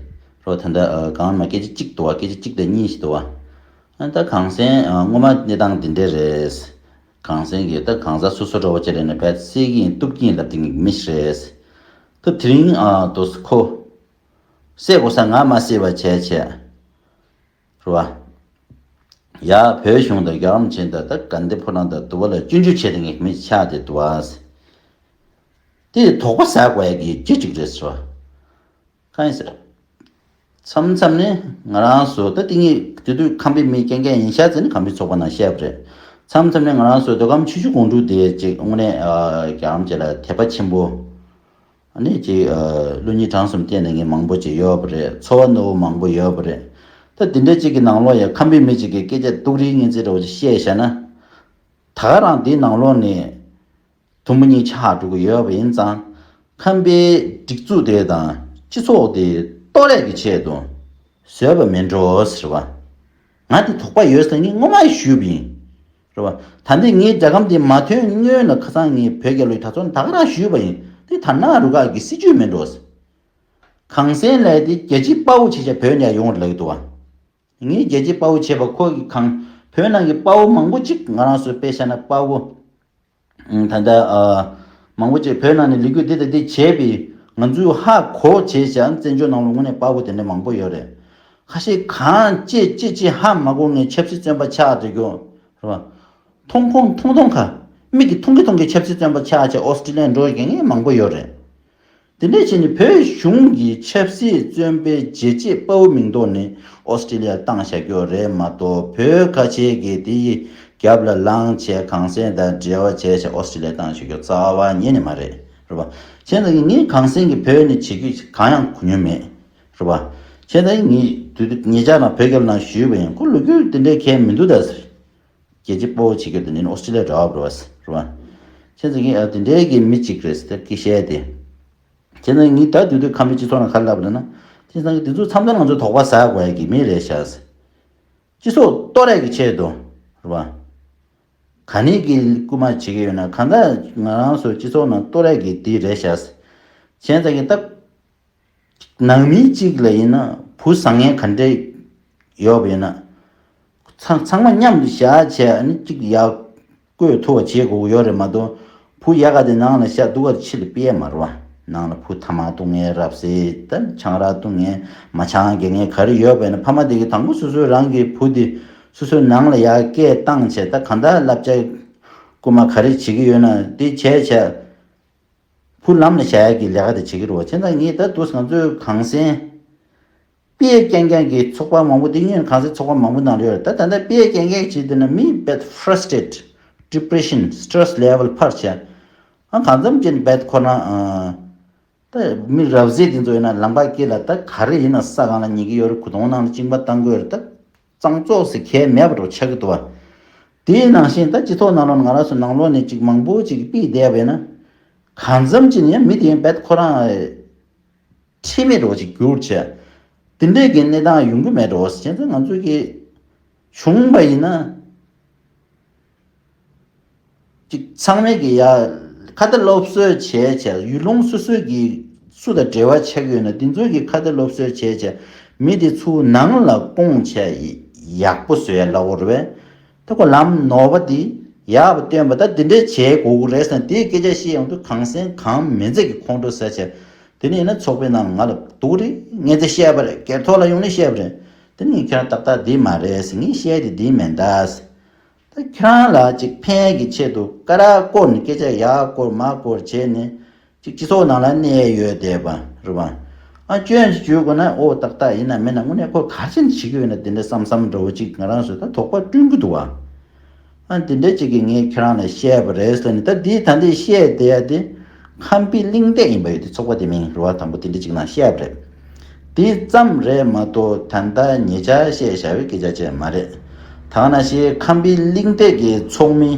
རོ་ད་ལྟ་ཨ་གང་མ་སྐད་ཆ་གཅིག་འདུག་པ། སྐད་ཆ་གཅིག་དང་གཉིས་ཤིག་འདུག་པ། ཨ་ད་གངས་སེང་ཨ་སྔོན་མ་གནས་སྟངས་འདི་འདྲ་རེད། གངས་སེང་གིས་ད་གང་ཟག་སོ་སོ་འདྲ་བོ་བྱས་ལབ་ནས་བས་བསད་ཀྱི་ཡིན་གཏུབ་ཀྱི་ཡིན་ལབ་དེ་ངའི་མི་ཞིག་རེད། ད་དེ་རིང་ཨ་དོ་ཁོ། བསད་དགོས་ས་ང་མ་བསད་པ་བྱས་བྱས། རེད་བ། ཡ་བོད་གཞུང་དང་རྒྱལ་བ་རིན་པོ་ཆེ་དང་ད་དགའ་ལྡན་ཕོ་བྲང་དང་དུ་བ་ལ་སྐྱོན་བརྗོད་བྱས་ཏེ་ངས་མི་ཆགས་ཏེ་འདུག་བ། དེ་དོགས་པ་ཟ་དགོས་ཡ་གི་ཅི་ཅིག་རེད་ཟེར་བ། གང་ཡིན་ཟེར། མཚམས་མཚམས་ནས་ང་རང་ཚོ་ད་དེ་ངས་དེ་དུས་ཁམས་པའི་མི་རྐྱང་རྐྱང་ཡིན་ཤག་ཟེར་ནས་ཁམས་པའི་ཚོགས་པ་ནང་བཤད་པ་རེད། མཚམས་མཚམས་ནས་ང་རང་ཚོ་མདོ་ཁམས་ཆུ་བཞི་སྒང་དྲུག་དེ་ཅིག་དངོས་གནས་ཨ་རྒྱལ་བ་རིན་པོ་ཆེ་ལ་དད་པ་ཆེན་པོ། ཨ་ནི་ཅིག་ཨ་བློ་སྙིང་བྲང་གསུམ་བསྟེན་ནས་ངས་མང་པོ་ཅིག་ཡོད་པ་རེད། ཚོར་བ་རྣོ་བོ་མང་པོ་ཡོད་པ་རེད། ད་ ད་དེ་འདྲ་ཅིག་གི་ནང་ལོགས་ཡ་ཁམས་པའི་མི་ཅིག་གིས་སྐད་ཆ་སྡུག་རིས་ངན་ཚིག་འདྲ་བོ་ཅིག་བཤད་བཞག་ན། ད་ག་རང་དེའི་ནང་ལོགས་ནས་དུམ་བུ་གཉིས་ཆགས་འགྲོ་གི་ཡོད་པ་ཡིན་ཙང་། ཁམས་པའི་སྒྲིག་འཛུགས་དེ་དང་སྤྱི་ཚོགས་དེ་གཏོར་ཡག་གི་ཆེད་དུ་བཟོས་པ་མིན་འགྲོ་ཟེར་བ། ང་དེ་དོགས་པ་ཡོད་ཟེར་ངས་སྔོན་མ་ཞུས་པ་ཡིན། རེད་བ། ད་འདི་ངའི་རྒྱལ་ཁམས་འདི་མ་ཐོན་སྔོན་ལ་ཁ་སང་ངས་བོད་རྒྱལ་ལོའི་གྲྭ་ཚང་ད་ག་རང་ཞུས་པ་ཡིན། འདི་དར་ནག་རུ་ཁག་གི་སྲིད་ཇུས་མིན་འགྲོ། གངས་སེང་ལས་འདི་རྒྱལ་གཅེས་དཔའ་བོ་བྱེད་བྱ་བོད་ནས་ཡོང་རེད་ལབ་ཀྱི་འདུག་བ། ངས་རྒྱལ་གཅེས་དཔའ་བོ་བྱེད་པ་ཁོ་གི་གང་བོད་ནང་གི་དཔའ་བོ་མང་པོ་ཅིག་ང་རང་ཚོ་དཔེ་བཞག་ན་དཔའ་བོ། ད་ལྟ་མང་པོ་ཅིག་བོད་ནང་ནས་ལས་འགུལ་འདི་དང་འདི་བྱས་པས་ང་ཚོས་ཧ་གོ་བྱས་བྱ་བཙན་བྱོལ་ནང་ལ་དངོས་གནས་དཔའ་བོ་དེ་འདྲ་མང་པོ་ཡོད་རེད། ཁ་ཤས་གང་ཅི་ཅི་ཅི་ཧ་མ་གོ་ངས་ཆབ་སྲིད་བཙོན་པ་ཆགས་བསྡད་རྒྱུ་རེད་བ། མཐོང་ཁོང་མཐོང་མཐོང་ཁ། མིག་གིས་མཐོང་གི་མཐོང་གི་ཆབ་སྲིད་བཙོན་པ་ཆགས་བྱས་ཨོ་སི་ཀྲི་ལི་ཡ་འགྲོ་མཁན་ངས་མང་པོ་ཡོད་རེད། དེ་འདྲ་བྱས་ནས་བོད་གཞུང་གིས་ཆབ་སྲིད་བཙོན་པའི་རྒྱལ་གཅེས་དཔའ་བོ་མིང་ཐོག་ནས་ཨོ་སི་ཀྲི་ལི་ཡར་བཏང་བཞག་རྒྱུ་རེད་མ་གཏོགས། བོད་ཁ་ཆེ་གིས་དེ་ཡི་རྒྱབ་ལ་ལངས་བྱས་གངས་སེང་དང་འབྲེལ་བ་བྱས་བྱས་ཨོ་སི་ཀྲི་ལི་ཡར་བཏང་བཞག་རྒྱུ་རྩ་བ་ཉིད་ནས་མ་རེད། རེད་བ། བྱས་ཙང་གི་ངས་གངས་སེང་གིས་བོད་ནས་བྱེད་རྒྱུ་གང་ཡང་གོ་མྱོང་མེད། རེད་བ། བྱས་ཙང་ངས་དུས་དུས་ཉེ་ཆར་ནང་བོད་རྒྱལ་ལོ་ནང་ཞུས་པ་ཡིན། ཁོ་ལོ་རྒྱུས་དེ་འདྲའི་གལ་མི་འདུག་ད་ཟེར། རྒྱལ་གཅེས་དཔའ་བོ་བྱེད་རྒྱུ་དེ་ནི་ཨོ་སི་ཀྲི་ལི་ཡ་འདྲ་བ་རེད་བ། རེད་བ། བྱས་ཙང་གི་ཨ་དེ་འདྲའི་གི་མི་གཅིག་རེད་ཟེར་ཏེ་སྐད་བཤད་དེ། བྱས་ཙང་ངས་ད་དུས་དུས་ཁམས་པའི་སྤྱི་ཚོགས་ནང་ག་རེ་ལབ་རེད་ན། དེང་སང་གི་དེ་ཚོ་མཚམས་མཚམས་ང་ཚོ་དོགས་པ་ཟ་དགོས་ཡ་གི་མི་རེད་ཤག་ཟེར། སྤྱི་ཚོགས་གཏོར་ཡ་གི་ཆེད་དུ། རེད་བ། ག་ནས་གི་རྐུ་མ་བྱེད་ཀྱི་ཡོད་ན་གང་ལྟར་ང་རང་ཚོ་སྤྱི་ཚོགས་ནང་གཏོར་ཡ་གི་དེ་རེད་ཤག་ཟེར། བྱས་ཙང་གི་ད། ནང་མི་གཅིག་ལ་ཡིན་ན་བུ་བཟང་ངན་ག་འདྲས་ཡོད་པ་ཡིན་ན། ཚང་ཚང་མ་མཉམ་དུ་བཞག་བྱས་ཨ་ནི་གཅིག་ཡར་བསྐོས་ཐུབ་པ་བྱེད་དགོས་ཀྱི་ཡོད་རེད་མ་གཏོགས། བུ་ཡག་ག་དེ་ནང་ལ་བཞག་སྡུག་ག་དེ་ཕྱི་ལ་སྤེལ་ཡ་མ་རེད་བ། ནང་ལ་བུ་ཐ་མག་བཏུང་མཁན་རབ་གསལ་ད་ཆང་རག་བཏུང་མཁན་མ་ཆང་རྒྱག་མཁན་ག་རེ་ཡོད་པ་ཡིན་ན་ཕ་མ་དེ་གིས་དང་པོ་སོ་སོའི་རང་གི་བུ་དེ་སོ་སོའི་ནང་ལ་ཡར་སྐད་བཏང་བྱས་ད་གང་ལྟར་བསླབ་བྱ་རྐུ་མ་ག་རེ་བྱེད་ཀྱི་ཡོད་ན་དེ་བྱས་བྱས། བུ་ལམ་ལ་བཞག་ཡག་གི་ལས་ཀ་དེ་བྱེད་ཀྱི་རེད་བ། བྱས་ཙང་ངས་ད་དུས་ང་ཚོའི་གངས་སེང་། དཔེ་རྒྱན་རྒྱན་གྱི་ཚོགས་པ་མང་པོ་འདི་སྔོན་གངས་སེང་ཚོགས་པ་མང་པོ་ནང་ལ་ཡོད་རེད། ད་ད་ལྟ་དཔེ་རྒྱན་རྒྱན་བྱེད་དུས་ན་མི་དཔེ་frustrated, depression, stress level འཕར་བྱས། ཨ་གང་འཚམ་ཅིག་དཔེ་ཁོ་ན་ཨ། ད་མི་རབ་གསལ་དེ་ཚོ་ཡིན་ན་ལམ་ཁ་དཀྱིལ་ལ་ད་ག་རེ་ཡིན་ན་ས་སྒང་ལ་ཉལ་གྱི་ཡོད་རེད། གོས་ཐུང་ནང་ལ་གཅིན་པ་བཏང་གི་ཡོད་རེད་ད། གཙང་བཙོག་ཟེར་གལ་མེད་པ་འདྲ་ཆགས་ཀྱི་འདུག་བ། དེའི་ནང་བཞིན་ད་སྤྱི་ཚོགས་ནང་ལོགས་ང་རང་ཚོ་ནང་ལོགས་ནས་ཅིག་མང་པོ་ཅིག་ཕུད་བསྡད་པ་ཡིན་ན། གང་འཚམ་ཅིག་ཡང་མི་དེ་ཡང་རྦད་ཁོ་རང་ཁྲེལ་མེད་འདྲ་ཅིག་གྱུར་བྱས། དེ་འདྲས་ཀྱི་གནས་སྟངས་ཡོང་གི་མེད་འགྲོ་ཟེར་ཙང་ང་ཚོ་གི་བྱུང་བ་ཡིན་ན། ཅིག་ཚང་མས་ཀྱི་ཡ་ཁ་ཏ་སློབ་གསོ་བྱས་བྱས་ཡུལ་ལུང་སོ་སོའི་གི་སུ་དང་འབྲེལ་བ་ཆགས་ཡོད་ན་དེ་ཚོའི་གི་ཁ་ཏ་སློབ་གསོ་བྱས་བྱས་མི་དེ་ཚུར་ནང་ལ་སྐོང་བྱས་ཡག་པོ་བཟོ་ཡ་ལ་འོར་བས། ད་ཁོ་ལམ་ནོར་བ་དེ་ཡག་པ་སྟོན་པ་ད་དེ་འདྲས་བྱེད་དགོས་ཀྱི་རེད་ཟེར་ན་དེའི་སྐད་ཆ་བཤད་ཡོང་དུས་གངས་སེང་གངས་མི་མཛད་ཀྱི་ཁོང་ཁྲོ་ཟ་བྱས། དེ་ནས་ཡིན་ན་ཚོགས་པའི་ནང་ང་ལ་སྡུག་རེད་ངས་དེ་བཤད་པ་རེད་སྒེར་ཐོག་ལ་ཡོང་ནས་བཤད་པ་རེད། དེ་ནས་ཁྱེད་རང་ཏག་ཏག་འདི་མ་རེད་ཟེར་ངས་བཤད་དེ་འདི་མེད་ད་ཟེར། ད་ཁྱེད་རང་ལ་ཅིག་ཕན་གྱི་ཆེད་དུ་ཀ་ར་བསྐོར་ནས་སྐད་ཆ་ཡག་བསྐོར་མ་བསྐོར་བྱས་ནས་ཅིག་སྤྱི་ཚོགས་ནང་ལ་གནས་ཡོད་བསྡད་པ་རེད་བ། ཨ་སྐྱོན་ཞིག་བརྗོད་དགོས་ན་ཨོ་ཏག་ཏག་ཡིན་ན་མིན་ན་དངོས་གནས་ཁོ་ག་རེ་བྱས་ནས་བྱེད་ཀྱི་ཡོད་ན་དེ་འདྲ་བསམ་བསམ་འདྲ་བོ་ཅིག་ང་རང་ཚོས་ད་དོགས་པ་བསྐྲུན་གྱི་འདུག་བ། ཨ་དེ་འདྲ་ཅིག་གིས་ངས་ཁྱེད་རང་ལ་བཤད་པ་རེད་ཟེར་ནས་ད་འདི་ད་འདི་བཤད་བསྡད་ཡ་དེ་ཁམས་པའི་གླིང་སྟེགས་ཡིན་པ་ཡོད་དེ་ཚོགས་པ་དེ་མིང་རུ་བ་དང་པོ་དེ་འདྲ་ཅིག་ནང་བཤད་པ་རེད། དེ་ཙམ་རེད་མ་གཏོགས་ད་ལྟ་ཉེ་ཆར་བཤད་བཞག་པའི་སྐད་ཆ་ཅིག་མ་རེད། ད་ག་ནང་བཞིན་ཁམས་པའི་གླིང་སྟེགས་ཀྱི་ཚོགས་མི།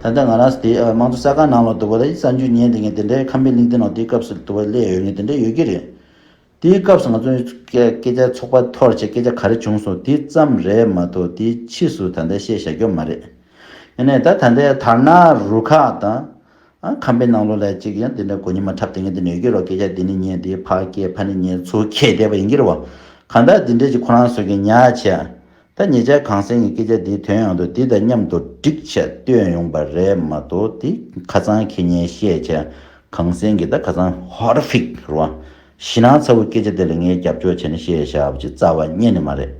ད་ལྟ་ང་རང་དེ་དམངས་གཙོ་གསར་ཁང་ནང་ལ་འདུག་པ་ལ་གསར་འགྱུར་ཉན་བསྡད་མཁན་དེ་འདྲའི་ཁམས་པའི་གླིང་སྟེགས་ནང་དེའི་སྐབས་སུ་འདུག་པ་སླེབས་ཡོད་མཁན་དེ་འདྲ་ཡོད་ཀྱི་རེད། དེའི་སྐབས་སུ་ང་ཚོའི་སྐད་སྐད་ཆ་ཚོགས་པ་འཐོར་བྱས་སྐད་ཆ་ག་རེ་བྱུང་སོང་དེ་ཙམ་རེད་མ་གཏོགས་དེའི་ཕྱིས་སུ་ད་ལྟ་བཤད་བཞག་རྒྱུ་མ་རེད། ཡིན་ནའི་ད་ད་ལྟའི་དར་ནག་རུ་ཁག་དང་། ཨ་ཁམས་པའི་ནང་ལོགས་ལ་གཅིག་ཡང་དེ་འདྲ་གོ་ཉི་མ་འཁྲབ་སྟེ་ངས་དེ་འདྲ་ཡོད་ཀྱི་རོ་སྐད་ཆ་དེ་ནི་ཉན་དེ་ཕ་སྐད་ཕ་ནི་ཉན་ཚུར་ཁྱེད་བསྡད་པ་ཡིན་གྱི་རེད་བ། གང་ལྟར་དེ་འདྲ་ཅིག་ཁོ་རང་ཚོ་གི་ཉག་ཆེ། ད་ཉེ་ཆར་གངས་སེང་གི་སྐད་ཆ་དེའི་དོན་ཡང་དུ་དེ་དང་མཉམ་དུ་འགྲིག་ཆེད་བཏོན་ཡོང་པ་རེད་མ་གཏོགས་དེ་ཁ་སང་ཁེ་ཉན་བཤད་ཆེད་གངས་སེང་གི་ད་ཁ་སང་ཧོར་ཕིག་རེད་བ། ཞེད་སྣང་ཚ་བོའི་སྐད་ཆ་དེ་ལ་ངས་རྒྱབ་སྐྱོར་བྱས་ནས་བཤད་བཞག་པ་ཅིག་རྩ་བ་ཉིད་ནས་མ་རེད།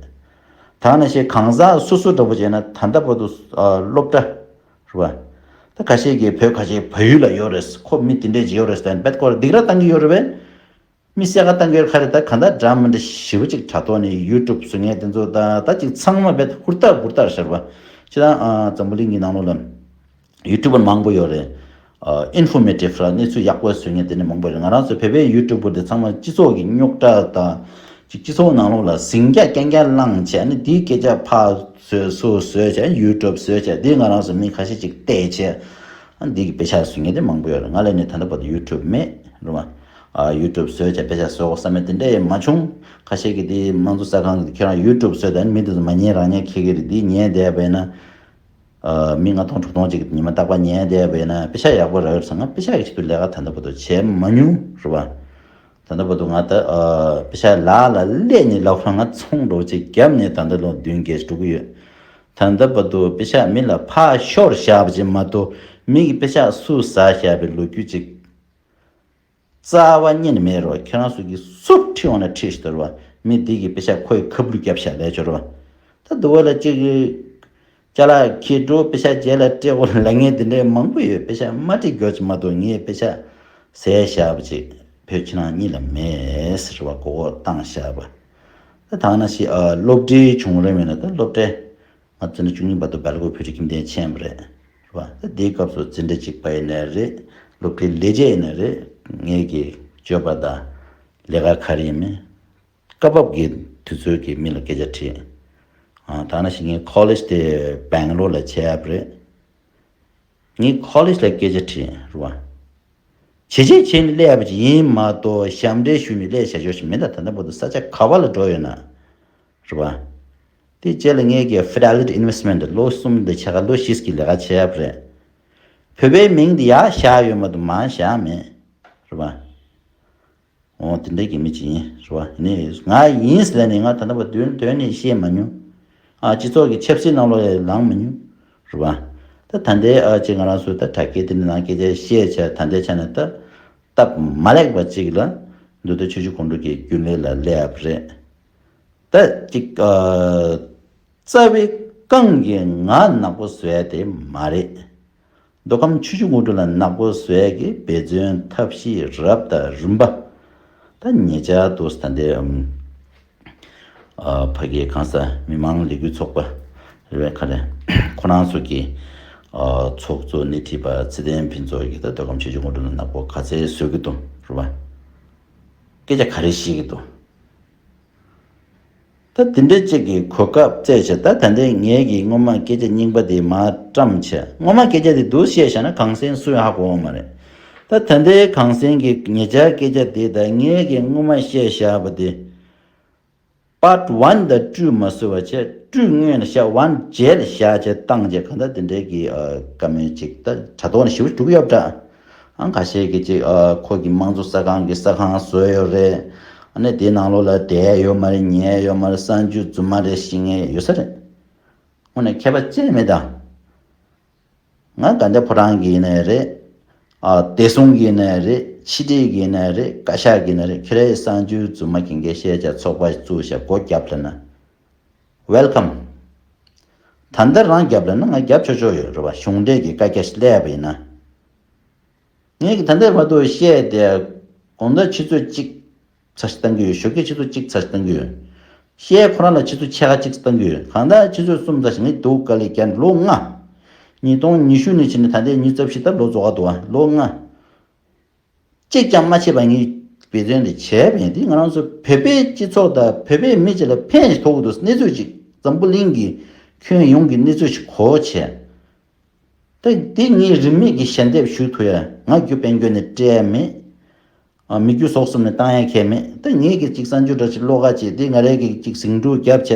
ད་ནང་བཞིན་གང་ཟག་སོ་སོ་འདྲ་པོ་བྱས་ན་ད་ལྟ་བར་དུ་ཨ་སློབ་གྲྭ་རེད་བ། ད་ཁ་ཤས་ཀྱིས་བོད་ཁ་ཤས་བལ་ཡུལ་ལ་ཡོད་རེད། ཁོ་མི་དེ་འདྲས་ཅིག་ཡོད་རེད་ཟེར་ནས་བེད་ཁོ་ལ་སྡིགས་ར་བཏང་གི་ཡོད་རེད་བས། མི་གསལ་ཁ་བཏང་གི་ཡོད་ཁ་རེད། ད་གང་ལྟར་འདྲ་མི་འདྲ་ཞེ་པོ་ཅིག་དྲ་ཐོག་ནས་ཡུ་ཊུབ་བཟོ་མཁན་དེ་ཚོ་ད་ད་ཅིག་ཚང་མ་བེད་ཧུར་ཐག་ཧུར་ཐག་ཤར་བ། ཅི་ད་ཨ་འཛམ་བུ་གླིང་གི་ནང་ལོགས་ལ། ཡུ་ཊུབ་པར་མང་པོ་ཡོད་རེད། ཨ་ཨིན་ཕོར་མེ་ཊིབ་ར་གནས་ཚུལ་ཡག་པོ་བཟོ་མཁན་དེ་འདྲ་མང་པོ་རེད། ང་རང་ཚོ་བོད་པའི་ཡུ་ཊུབ་པར་དེ་ཚང་མ་སྤྱི་ཚོགས་ཀྱི་རྙོག་དྲ་དང་ ཅིག་སྤྱི་ཚོགས་ནང་ལོགས་ལ་ཟིང་རྒྱ་རྐྱང་རྐྱང་བསླངས་བྱས། ཨ་ནི་དེའི་སྐད་ཆ་ཕར་བཟོས་ཚུར་བཟོས་བྱས། ཡུ་ཊུབ་བཟོས་བྱས། དེ་ང་རང་ཚོ་མི་ཁ་ཤས་ཅིག་བལྟས་བྱས། ཨ་ནི་དེ་གི་པེ་ཤག་བཟོ་མཁན་དེ་མང་པོ་ཡོད་རེད། ང་ལ་ནི་ད་ལྟ་བར་དུ་ཡུ་ཊུབ་མེད་རེད་བ། ཨ་ཡུ་ཊུབ་བཟོས་བྱས་པེ་ཤག་བཟོ་དགོས་བསམ་པ་དེ་འདྲ་ཡང་མ་བྱུང་། ཁ་ཤས་ཀྱིས་དེ་དམངས་གཙོ་གསར་ཁང་གིས་ཁྱེད་རང་ཡུ་ཊུབ་བཟོས་དང་མི་དེ་ཚོ་མ་ཉན་རང་ཉན་ཁྱེད་ཀྱི་རེད། དེ་ཉན་བསྡད་པ་ཡིན་ན། ཨ་མི་ལྔ་སྟོང་དྲུག་སྟོང་ཅིག་ཉི་མ་རྟག་པར་ཉན་བསྡད་པ་ཡིན་ན་པེ་ཤག་ཡག་པོ་རག་ཡོད་ཟེར། ང་པེ་ཤག་གི་ཆེད་དུ་ལས་ཀ་ད་ལྟ་བར་དུ་བྱས་མ་མྱོང་རེད་བ། ད་ལྟ་བར་དུ་ང་ད་ཨ་པེ་ཤག་ལག་ལ་སླེབས་ནས་ལབ་རང་ང་ཚོང་འདྲ་བོ་ཅིག་བརྒྱབ་ནས་ད་ལྟ་ལོ་བདུན་བརྒྱད་འགྲོ་གི་ཡོད། ད་ལྟ་བར་དུ་པེ་ཤག་མི་ལ་ཕར་ཤོར་བཞག་པ་ཅིག་མ་གཏོགས། མི་གིས་པེ་ཤག་སུ་ཟ་བཞག་པའི་ལོ་རྒྱུས་ཅིག་རྩ་བ་ཉིད་ནས་མེད་རོ། ཁྱེད་རང་ཚོ་གིས་སུ་ཁྲིད་འོང་ན་ཁྲིད་ཤི་དོར་བ། མི་འདི་གིས་པེ་ཤག་ཁོའི་ཁབ་ལུད་བརྒྱབ་བཞག་ལས་སྦྱོར་བ། ད་འདི་བ་ལ་ཅིག་ཅ་ལག་ཁྱེར་འགྲོ། པེ་ཤག་རྗེས་ལ་སྤྲད་དགོས་ལབ་མཁན་དེ་འདྲའི་མང་པོ་ཡོད། པེ་ཤག་མ་སྤྲད་རྒྱུ་ཅིག་མ་གཏོགས། ངས་པེ་ཤག་ཟས་བཞག་པ་ཅིག་བོད་ཕྱི་ནང་གཉིས་ལ་མེད་ཟེར་བ། མགོ་སྐོར་བཏང་བཞག་པ། ད་ཐང་ན་ཞིག་ཨ་སློབ་གྲྭའི་བྱུང་རིམ་ཡིན་ན། ད་སློབ་གྲྭའི་ང་བཙན་བྱོལ་བཅུ་གཉིས་བར་དུ་སྦེལ་ཀོབ་བོད་ཀྱི་ཁྱིམ་སྡེ་ཆེན་པོ་རེད། རེད་བ། ད་དེའི་སྐབས་སུ་འཛིན་གྲྭ་གཅིག་པ་ཡིན་ནའི་རེད། སློབ་གྲྭའི་ལས་བྱེད་ཡིན་ནའི་རེད། ངེད་ཀྱི་སྤྱོད་པ་དང་ལས་ཀ་ག་རེ་ཡིན་མིན། སྐབས་བབ་ཀྱི་དུས་ཚོད་ཀྱི་མི་ལ་སྐད་ཆ་དྲིས། ཨ་ད་ནང་བཞིན་ངའི་ཁོ་ལེཇ་དེ་སྦེང་ལོར་ལ་བྱས་པ་རེད། ངའི་ཁོ་ལེཇ་ལ་སྐད་ཆ་དྲིས་རེད་བ། བྱས་རྗེས་བྱས་ནས་སླེབས་པ་ཅིག་ཡིན་མ་གཏོགས། ཞབས་འདྲེན་ཞུས་ནས་སླེབས་བྱ་ཆོག་ཞིག་མིན། ད་ད་ལྟ་བར་དུ་ས་ཆ་ག་བ་ལ་འགྲོ་ཡོད་ན། རེད་བ། དེ་རྗེས་ལ་ངེད་ཀྱིས་ཕི་ཌེ་ལི་ཊི་ཨིན་ཝེ་སི་མེན་ཊི་ལོ་གསུམ་དང་ཕྱེད་ཀ་ལོ་བཞི་གི་ལས་ཀ་བྱས་པ་རེད། བོད་པའི་མིང་དེ་ཡར་བཞག་ཡོད་མ་གཏོགས་མར་བཞག་མེད། རེད་བ། འོ་དེ་འདྲའི་གི་མི་ཅིག་ཡིན། རེད་བ། ནི་ང་ཡིན་ཟེར་ནས་ང་ད་ལྟ་བར་དུ་དོན་ནས་བཤད་མ་མྱོང་། ཨ་སྤྱི་ཚོགས་ཀྱི་ཆབ་སྲིད་ནང་ལོགས་ལ་ལངས་མ་མྱོང་། རེད་བ། ད་ད་ལྟའི་ཨ་ཅིག་ང་རང་ཚོ་ད་དྲ་རྒྱའི་དེ་འདྲ་ནང་སྐད་ཆ་བཤད་བྱས། ད་ལྟའི་ཆ་ནས་ད་སྟབས་མ་ལེགས་པ་ཅིག་ལ་མདོ་སྟོད་ཆུ་བཞི་སྒང་དྲུག་གི་རྒྱུན་ལས་ལ་སླེབས་པ་རེད། ད་ཅིག་ཨ་རྩ་བའི་རྐང་གིས་ང་ནག་པོ་བཟོ་ཡ་དེ་མ་རེད། མདོ་ཁམས་ཆུ་བཞི་སྒང་དྲུག་ལ་ནག་པོ་བཟོ་ཡ་གི་འབད་བརྩོན་ཐབས་ཤེས་རབ་དང་རིམ་པ། ད་ཉེ་ཆར་དུ་ད་ལྟའི་ཨ་ཕ་གིའི་གང་ཟག་མི་མང་ལས་འགུལ་ཚོགས་པ་རེད་པས། ག་རེ་ཁོ་རང་ཚོ་གི་ཨ་ཚོགས་གཙོ་སྣེ་ཁྲིད་པ་ཚེ་བརྟན་ཕུན་ཚོགས་ཀྱིས་ད་མདོ་ཁམས་ཆུ་བཞི་སྒང་དྲུག་ལ་ནག་པོ་ག་ཚད་བཟོ་གི་འདུག་རེད་པ། སྐད་ཆ་ག་རེ་བཤད་ཀྱི་འདུག་ད་དེ་འདྲ་ཅིག་གི་གོ་སྐབས་བཙལ་བྱས། ད་ད་ལྟའི་ངེད་ཀྱིས་སྔོན་མ་སྐད་ཆ་རྙིང་པ་དེ་མར་བཀྲམ་བྱས། སྔོན་མ་སྐད་ཆ་དེ་འདུག་བཤད་བཞག་ན་གངས་སེང་སུ་ཡང་ཧ་གོ་བ་མ་རེད། ད་ད་ལྟའི་གངས་སེང་གི་ཉེ་ཆར་སྐད་ཆ་དེ་དང་ངེད་ཀྱིས་སྔོན་མ་བཤད་བཞག་པ་དེ། པཱརཊ་ཝན་དང་ཊུ་མ་བཟོས་པ་བྱས། ཊུ་སྔོན་ལ་བཞག་ཝན་རྗེས་ལ་བཞག་བྱས་བཏང་བྱས། གང་ལྟར་དེ་འདྲའི་གི་ཨ་བཀའ་མོལ་ཅིག་ད་དྲ་ཐོག་ནས་ཞེ་པོ་འགྲོ་གི་ཡོད་པ་འདྲ། ཨང་ཁ་ཤས་ཀྱིས་ཅིག་ཨ་ཁོ་གི་དམངས་གཙོ་གསར་ཁང་གི་གསར་ཁང་བཟོས་ཡོད་རེད། ཨ་ནི་དེའི་ནང་ལོགས་ལ་བསྡད་ཡོད་མ་རེད། ཉལ་ཡོད་མ་རེད། གསར་འགྱུར་རྫུན་མ་རེད་ཤེས་མཁན་ཡོད་ས་རེད། དངོས་གནས་ཁྱད་པར་ཅི་ཡང་མེད་ད། ང་དགའ་ལྡན་ཕོ་བྲང་གི་ཡིན་ནའི་རེད། ཨ་བདེ་སྲུང་གི་ཡིན་ནའི་རེད། ཕྱི་དྲིལ་གི་ཡིན་ནའི་རེད། བཀའ་ཤག་གི་ཡིན་ནའི་རེད། ཁྱེད་རའི་གསར་འགྱུར་རྫུན་མ་གན་རྒྱ་བཤད་བྱས་ཚོགས་པ་བཙུགས་བྱས་སྒོ་བརྒྱབ་ལབ་ན། ཝེལ་ཀམ། ད་ལྟ་རང་བརྒྱབ་ལབ་ན་ང་བརྒྱབ་ཆོག་ཆོག་ཡོད་རེད་པ། གཞུང་འབྲེལ་གྱི་བཀའ་རྒྱ་ཞིག་སླེབས་པ་ཡིན་ན། ངས་ཀྱི་ད་ལྟའི་བར་དུ་བཤད་དེ། དགོང་དག་ཆུ་ཚོད་གཅིག་ཚར་ཞིག་བཏང་གི་ཡོད། ཞོགས་ཀས་ཆུ་ཚོད་གཅིག་ཚར་ཞིག་བཏང་གི་ཡོད། བཤད་ཁོ་རང་ལ་ཆུ་ཚོད་ཕྱེད་ཀ་གཅིག་བཏང་གི་ཡོད། གང་ལྟར་ཆུ་ཚོད་གསུམ་ཚར་ཞིག་ངས་སྡུག་དཀའ་ལས་བརྒྱབ། ལོ་ལྔ། ཉིས་སྟོང་ཉི་ཤུ་ནས་བྱས་ནས་ད་ལྟའི་ཉི་ཤུ་རྩ་བཞི་ད་ལོ་རྫོགས་ཀ་འདུག་ཨ། ལོ་ལྔ། གཅིག་ཀྱང་མ་ཆད་པར་ངས་འབད་བརྩོན་དེ་བྱས་པ་ཡིན། དེ་ང་རང་ཚོ་བོད་པའི་སྤྱི་ཚོགས་དང་བོད་པའི་མི་གཅིག་ལ་ཕན་ཞིག་ཐོགས་ཀྱི་འདུག་གནས་ཚུལ་ཅིག་འཛམ་བུ་གླིང་གི་ཁྱོན་ཡོངས་ཀྱི་གནས་ཚུལ་ཞིག་གོ་བྱས། ད་དེ་ངས་རིན་མེད་ཀྱི་ཞལ་འདེབས་ཞུ་ཐུབ་ཡ། ང་རྒྱུ་དཔལ་འབྱོར་ནས་སྤྲད་ཡ་མེད། ཨ་མི་རྒྱུ་ཟོག་གསུམ་ནས་བཏང་ཡ་གང་ཡང་མེད། ད་ངས་ཀྱི་ཅིག་གསར་འགྱུར་འདྲ་ཅིག་ཀློག་ག་བྱས། དེ་ང་རང་གིས་ཅིག་ཟིང་འཁྲུག་བརྒྱབ་བྱས་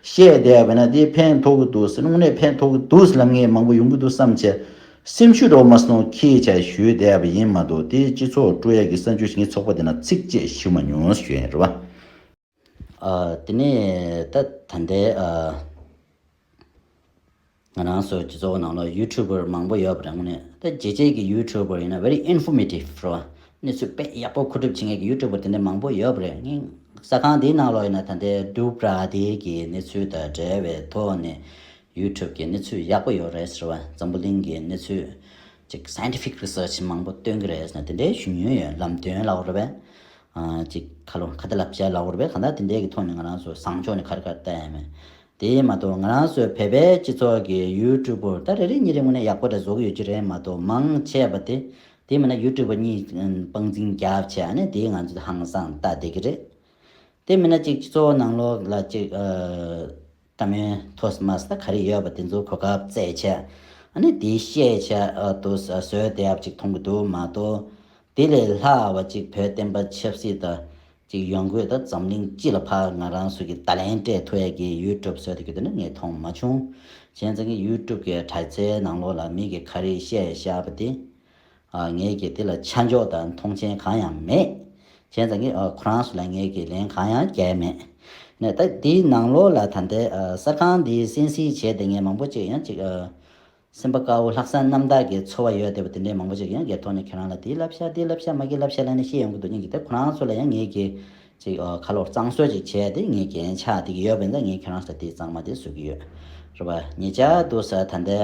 བཤད་བསྡད་ཡ་བས་ན་དེ་ཕན་ཐོགས་ཀྱི་འདུག་ཟེར། དངོས་གནས་ཕན་ཐོགས་ཀྱི་འདུག་ཟེར་ལབ་མཁན་མང་པོ་ཡོང་གི་འདུག་བསམ་བྱས། སེམས་ཤུགས་འདྲ་བོ་མ་སོང་ཁྱེར་བྱས་ཞུས་བསྡད་པ་ཡིན་མ་གཏོགས། དེ་སྤྱི་ཚོགས་དཀྲུག་ཡ་གི་གསར་འགྱུར་ཞིག་ངས་ཚོགས་པ་དེ་ནང་ཚིག་གཅིག་ཞུ་མ་མྱོང་ཞུ་ཡ་ཡིན། རེད་པ། ཨ་དེ་ནས་ད་ད་ལྟའི་ཨ་ང་རང་ཚོ་སྤྱི་ཚོགས་ནང་ལ་ཡུ་ཊུབ་པར་མང་པོ་ཡོད་པ་རེད། དངོས་གནས་ད་རྒྱལ་སྤྱིའི་གི་ཡུ་ཊུབ་པར་ཡིན་ན་very informative རེད་པ། གནས་ཚུལ་དཔེ་ཡག་པོ་མཁོ་སྒྲུབ་བྱེད་མཁན་གྱི་ཡུ་ཊུབ་པར་དེ་འདྲ་མང་པོ་ཡོད་པ་རེད། ངས་གསར་ཁང་འདིའི་ནང་ལོགས་ཡིན་ན་ད་ལྟའི་འབྲུག་པྲ་དེ་གི་གནས་ཚུལ་དང་འབྲེལ་བའི་ཐོག་ནས་ཡུ་ཊུབ་ཀྱི་གནས་ཚུལ་ཡག་པོ་ཡོད་རེད་ཟེར་བ། འཛམ་བུ་གླིང་གི་གནས་ཚུལ་ཅིག་scientific research མང་པོ་སྟོན་གྱི་རེད་ཟེར་ན་དེ་འདྲའི་ཞུ་མྱོང་ཡོད། ལམ་སྟོན་ལབ་དགོས་རེད་པས། ཨ་ཅིག་ཁ་ལོ་ཁ་ཏ་ལབ་བྱས་ལབ་དགོས་རེད་པས། གང་ལྟར་དེ་འདྲའི་གི་ཐོག་ནས་ང་རང་ཚོ་བཟང་ཕྱོགས་ནས་ག་རེ་ག་རེ་ལྟ་ཡ་མེད། དེ་མ་གཏོགས་ང་རང་ཚོའི་བོད་པའི་སྤྱི་ཚོགས་ཀྱི་ཡུ་ཊུབ་པར་ད་རེ་རེ་གཉིས་རེ་དངོས་གནས་ཡག་པོ་འདྲ་བཟོ་གི་ཡོད་ཀྱི་རེད་མ་གཏོགས། མང་ཆེ་བ་དེ་དེ་མིན་ན་ཡུ་ཊུབ་པར་གཉིས་དཔང་འཛིན་རྒྱབ་བྱས་ཨ་ནི་དེ་ང་ཚོ་ཧང་སང་ལྟ་བསྡད་ཀྱི་རེད། དེ་མིན་ན་ཅིག་སྤྱི་ཚོགས་ནང་ལོགས་ལ་ཅིག་ཨ་བཀྲ་མའི་ཐོག་མ་ས་ག་རེ་ཡོད་པ་དེ་ཚོ་གོ་སྐབས་བཙལ་བྱས། ཨ་ནི་དེའི་བཤད་བྱས་ཨ་དུ་བཟོས་བསྡད་ཡག་ཅིག་མཐོང་གི་འདུག་མ་གཏོགས། དེ་ལས་ལྷག་པ་ཅིག་བོད་བསྟན་པ་ཆབ་སྲིད་དང་ཅིག་ཡོང་སྒོས་ད་འཛམ་གླིང་སྤྱི་ལ་ཕར་ང་རང་ཚོ་གི་བརྡ་ལན་སྤྲད་ཐུབ་ཡག་གི་ཡུ་ཊུབ་བཟོས་བསྡད་རྒྱུ་དེ་ནི་ངས་མཐོང་མ་བྱུང་། བྱས་ཙང་གི་ཡུ་ཊུབ་གི་དྲ་ཚའི་ནང་ལོགས་ལ་མི་གིས་ག་རེ་བཤད་བཞག་པ་དེ། ཨ་ངས་ཀྱི་དེ་ལ་ཆ་འཇོག་དང་མཐོང་མཆན་གང་ཡང་མེད། བྱས་ཙང་གི་ཨ་ཁོ་རང་ཚོ་ལ་ངས་ཀྱི་ལན་གང་ཡང་རྒྱག་མེད། ནས་ད་དེའི་ནང་ལོགས་ལ་ད་ལྟའི་ཨ་གསར་ཁང་འདིའི་གསན་གཟིགས་བྱས་བསྡད་མཁན་མང་པོ་ཅིག་ཡང་ཅིག་ཨ་སེམས་པ་དཀར་པོ་ལྷག་བསམ་རྣམ་དག་གི་ཚོར་བ་ཡོད་བསྡད་པ་དེ་འདྲའི་མང་པོ་ཅིག་ཡང་སྒེར་ཐོག་ནས་ཁྱེད་རང་ལ་དེ་བསླབ་བྱ་དེ་བསླབ་བྱ་མ་གི་བསླབ་བྱ་ལབ་ནས་བཤད་ཡོང་གི་འདུག་སྙིང་གི་དེ་ཁོ་རང་ཚོ་ལ་ཡང་ངས་ཀྱི་ཅིག་ཨ་ཁ་ལོག་གཙང་བཟོ་ཅིག་བྱས་ཏེ་ངས་ཀྱི་ཡན་ཆད་དེ་གི་ཡོད་པ་ཡིན་ཙང་ངས་ཁྱེད་རང་ཚོ་ལ་དེ་གཙང་མ་དེ་བཟོ་གི་ཡོད། རེད་པ། ཉེ་ཆར་དུ་ས་ད་ལྟའི་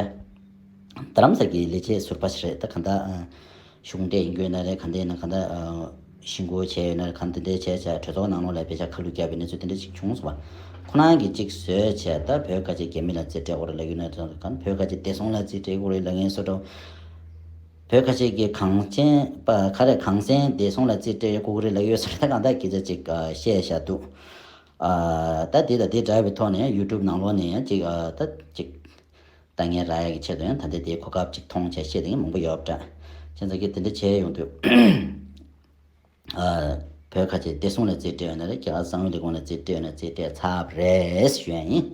རྡ་རམ་ས་གི་ལས་བྱེད་ཟུར་པ་ཞིག་རེད། ད་ག་འདྲ་ཨ་གཞུང་འབྲེལ་ཡིན་དགོས་ན་རེད། ག་འདྲ་ཡིན་ན་ག་འདྲ་ཨ་ཞི་འགོ་བྱས་ཡོད་ན་རེད། ག་འདྲ་འདྲ་བྱས་བྱས་གྲོས་ཚོགས་ནང་ལོགས་ལ་དཔེ་ཆ་ཁ་ལུད་བརྒྱབ་པའི་གནས་ཚུལ་དེ་འདྲ་ཅིག་བྱུང་སོང་བ། ཁོ་རང་གིས་ཅིག་བཟོས་བྱས་ད་བོད་ཁ་ཆེ་རྒྱ་མི་ལ་རྩིས་སྤྲད་དགོས་རེད་ལབ་ཡོད་ན་རེད། ག་བོད་ཁ་ཆེ་བདེ་སྲུང་ལ་རྩིས་སྤྲད་དགོས་རེད་ལབ་མཁན་བཟོ་འདྲ། བོད་ཁ་ཆེ་གི་གངས་ཅན་པ་ག་རེ་གངས་སེང་བདེ་སྲུང་ལ་རྩིས་སྤྲད་དགོས་རེད་ལབ་ཡོད་ས་རེད། ད་གང་ལྟར་སྐད་ཆ་ཅིག་ཨ་བཤད་བཞག་འདུག་ཨ་ད་དེ་དང་དེ་འདྲ་བའི་ཐོག་ནས་ཡུ་ཊུབ་ནང་ལོགས་ནས་ཡང་ཅིག་ཨ་ད་ཅིག་ལྟ་ངན་རག་ཡག་གི་ཆེད་དུ་ཡང་ད་ལྟའི་དེའི་གོ་སྐབས་ཅིག་མཐོང་བྱས་བཤད་དེ་མང་པོ་ཡོད་པ་འདྲ། བྱས་ཙང་གི་དེ་འདྲ་བྱས་ཡོང་དུས་ཨ་བོད་ཁ་ཆེ་བདེ་སྲུང་ལ་རྩིས་སྤྲད་ཡོད་ན་རེད། རྒྱ་གར་གསང་བའི་ལས་ཁུངས་ལ་རྩིས་སྤྲད་ཡོད་ན་རྩིས་སྤྲད་ཚར་བ་རེད་ཞུ་ཡ་ཡིན།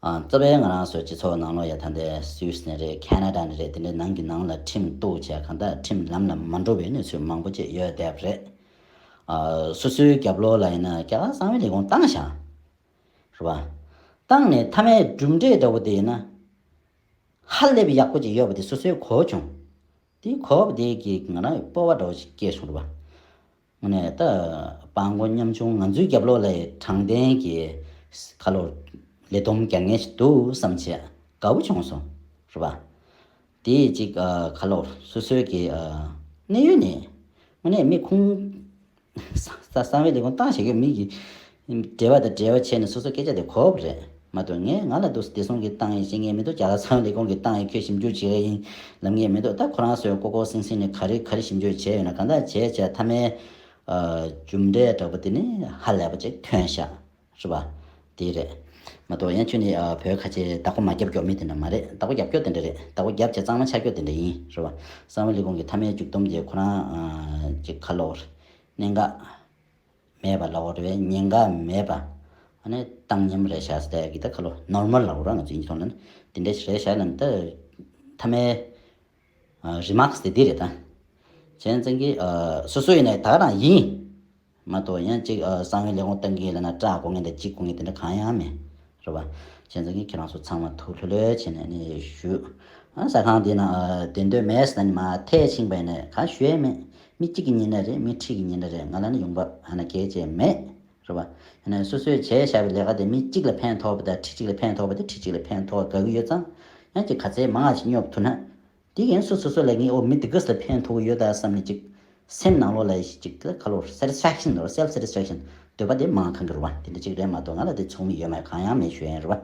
ཨ་རྩ་བའི་ང་རང་ཚོའི་སྤྱི་ཚོགས་ནང་ལོགས་ཡ་ད་ལྟའི་སུད་སི་ནས་རེད། ཁེ་ན་ཌ་ནས་རེད། དེ་འདྲའི་ནང་གི་ནང་ལ་ཁྲིམས་གཏུག་བྱས་གང་ལྟར་ཁྲིམས་ལམ་ལ་མ་འགྲོ་བའི་གནས་ཚུལ་མང་པོ་ཅིག་ཡོད་བསྡད་པ་རེད། ཨ་སོ་སོའི་རྒྱབ་ལོགས་ལ་ཡིན་ན་རྒྱ་གར་གསང་བའི་ལས་ཁུངས་བཏང་བཞག་རེད་པ། བཏང་ནས་མཐའ་མའི་གྲུབ་འབྲས་འདྲ་བོ་དེ་ཡིན་ན་ཧ་ལས་པའི་ཡག་པོ་ཅིག་ཡོད་པ་དེ་སོ་སོའི་གོ་བྱུང་། དེ་གོ་བ་དེ་གིས་ང་རང་ཡི་སྤོབས་པ་འདྲ་བོ་ཞིག་སྐྱེས་སོང་རེད་པ། དངོས་གནས་ད་སྤྲང་པོ་ཉམ་ཆུང་ང་ཚོའི་རྒྱབ་ལོགས་ལ་ཡི་དྲང་བདེན་གྱི་ཁ་ལོ་ལས་བསྡོམས་རྒྱག་མཁན་ཞིག་འདུག་བསམ་བྱས་དགའ་བོ་བྱུང་སོང་རེད་པ། དེ་ཅིག་ཨ་ཁ་ལོ་སོ་སོའི་གི་ཨ་གནས་ཡུལ་ནས་དངོས་གནས་མི་ཁུངས་ས་ས་གསང་བའི་ལས་ཁུངས་བཏང་བཞག་གི་མི་གི་འབྲེལ་བ་དང་འབྲེལ་བ་བྱས་ནས་སོ་སོ་སྐད་ཆ་དེ་གོ་བ་རེད་མ་གཏོགས། ངས་ང་ལ་འདུག་བདེ་སྲུང་གི་བཏང་ཡིན་ཤེས་ངེས་མི་འདུག་རྒྱ་གར་གསང་བའི་ལས་ཁུངས་ཀྱི་བཏང་ཡིན་ཁྱོད་ཞིབ་འཇུག་བྱེད་ཡ་ཡིན་ལབ་ངེས་མི་འདུག་ད་ཁོ་རང་ཚོས་ལྐོག་ལྐོག་སིང་སིང་ནས་ག་རེ་ག་རེ་ཞིབ་འཇུག་བྱས་ཡོད་ན་གང་ལྟར་བྱས་བྱས་མཐའ་མའི་ཨ་རྒྱུ་འབྲས་འདྲ་པོ་དེ་ནི་ཧ་ལས་པ་ཅིག་ཐོན་ཤག་རེད་པ། དེ་རེད། མ་གཏོགས་ཡང་ཁྱོད་ནི་ཨ་བོད་ཁ་ཆེ་བདག་པོ་མ་རྒྱབ་མགྱོགས་མི་དེ་འདྲ་མ་རེད། བདག་པོ་རྒྱབ་མགྱོགས་དེ་འདྲ་རེད། བདག་པོ་རྒྱབ་བྱས་གཙང་མ་ཆགས་མགྱོགས་དེ་འདྲ་ཡིན་རེད་པ། གསང་བའི་ལས་ཁུངས་ཀྱི་མཐའ་མའི་མཇུག་སྡོམ་དེ་ཁོ་རང་ཨ་ཅིག་ཁ་ལོ་གནད་འགག་མེད་པ་ལབ་དགོས་རེད་པས། ཉེན་ཁ་མེད་པ། ཨ་ནི་བཏང་སྙོམས་རེད་ཤག་ཟེར་ཡ་གི་ད་ཁ་ལོ་ནོར་མལ་ལབ་དགོས་རེད། ང་ཚོ་ཡིན་སོང་ན་དེ་འདྲ་ཞིག་རེད་ཤག་ལབ་ནས་ད་མཐའ་མའི་རི་མག་སི་དེ་འདི་རེད་ད། བྱས་ཙང་གི་ཨ་སོ་སོ་ཡིན་ནའི་ད་ག་རང་ཡིན། མ་གཏོགས་ཡང་ཅིག་ཨ་གསང་བའི་ལས་ཁུངས་བཏང་གི་ལབ་ན་སྐྲག་དགོས་ངེས་དང་འཇིགས་དགོས་ངེས་དེ་འདྲ་གང་ཡང་མེད་རེད་པ། བྱས་ཙང་གི་ཁྱེད་རང་ཚོ་ཚང་མ་ཐུགས་ལྷོད་ལྷོད་བྱས་ནས་ནི་བཞུགས། ཨ་ཟ་ཁང་འདི་ན་ཨ་བསྡད་འདོད་མེད་ཟེར་ན་ནི་མར་ཐལ་ཕྱིན་པ་ཡིན་ནའི་ག་ཞུ་ཡས་མེད། མི་གཅིག་གི་ཉིན་རེ་རེད། མི་ཁྲི་གི་ཉིན་རེ་རེད། ང་ལ་ནི་ཡོང་འབབ་ཧ་ན་གལ་ཆེ་མེད་རེད་པ། ཡིན་ནའི་སོ་སོས་བྱས་བཞག་པའི་ལས་ཀ་དེ་མི་གཅིག་ལ་ཕན་ཐོགས་པ་དང་ཁྲི་གཅིག་ལ་ཕན་ཐོགས་པ་དེ་ཁྲི་གཅིག་ལ་ཕན་ཐོགས་དགའ་གི་ཡོད་ཙང་ཡང་ཅིག་ག་ཚད་མང་བ་ཞིག་སྙོབ་ཐུབ་ན། དེ་གིན་སོ་སོ་སོ་ལ་ངས་ཨོ་མི་དེ་ག་ས་ལ་ཕན་ཐོགས་ཡོད་ད་བསམ་ནས་ཅིག་སེམས་ནང་ལོགས་ལ་ཅིག་ད་ཁ་ལོ་སེ་ཊི་སི་ཕེག་ཤན་འདུག self satisfaction འདོད་པ་དེ་མང་གང་གི་རེད་པ། དེ་འདྲ་ཅིག་རེད་མ་གཏོགས་ང་ལ་དེ་ཚོགས་མི་ཡོད་མེད་གང་ཡང་མེད་ཞུ་ཡ་ཡིན་རེད་པ།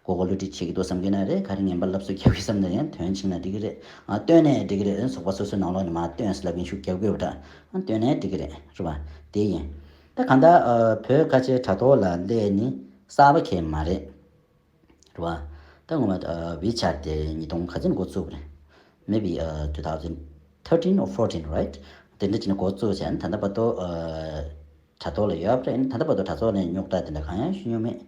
མགོ་སྐོར་བསླུ་བྲིད་བྱེད་ཀྱི་འདུག་བསམ་གྱི་ན་རེད། ག་རེ་ངན་པ་ལབ་སོ་རྒྱབ་ཀྱི་བསམ་ན་ཡང་དོན་ཆིངས་ན་འགྲིག་གི་རེད། ཨ་བཏོན་ནས་འགྲིག་གི་རེད། ཚོགས་པ་སོ་སོའི་ནང་ལོགས་ནས་མར་བཏོན་ཟེར་ལབ་མཁན་ཤུགས་རྒྱབ་དགོས་པ་འདྲ། ཨ་བཏོན་ནས་འགྲིག་གི་རེད་རེད་པ། དེ་ཡིན། ད་གང་ལྟར་ཨ་བོད་ཁ་ཆེ་དྲ་ཐོག་ལ་སླེབས་ནི་གསར་པ་གང་ཡང་མ་རེད། རེད་པ། ད་ངོ་མ་ཨ་ཝི་ཆེ་ཊི་དེ་ཉིས་སྟོང་ག་ཚོད་འགོ་བཙུགས་པ་རེད། Maybe ཨ་two thousand thirteen or fourteen, right? དེ་འདྲ་བྱས་ནས་འགོ་བཙུགས་བྱས་ནས་ད་ལྟ་བར་དུ་ཨ་དྲ་ཐོག་ལ་ཡོད་པ་རེད། ད་ལྟ་བར་དུ་དྲ་ཐོག་ནས་རྙོག་དྲ་དེ་འདྲ་གང་ཡང་ཞུ་མྱོང་མེད།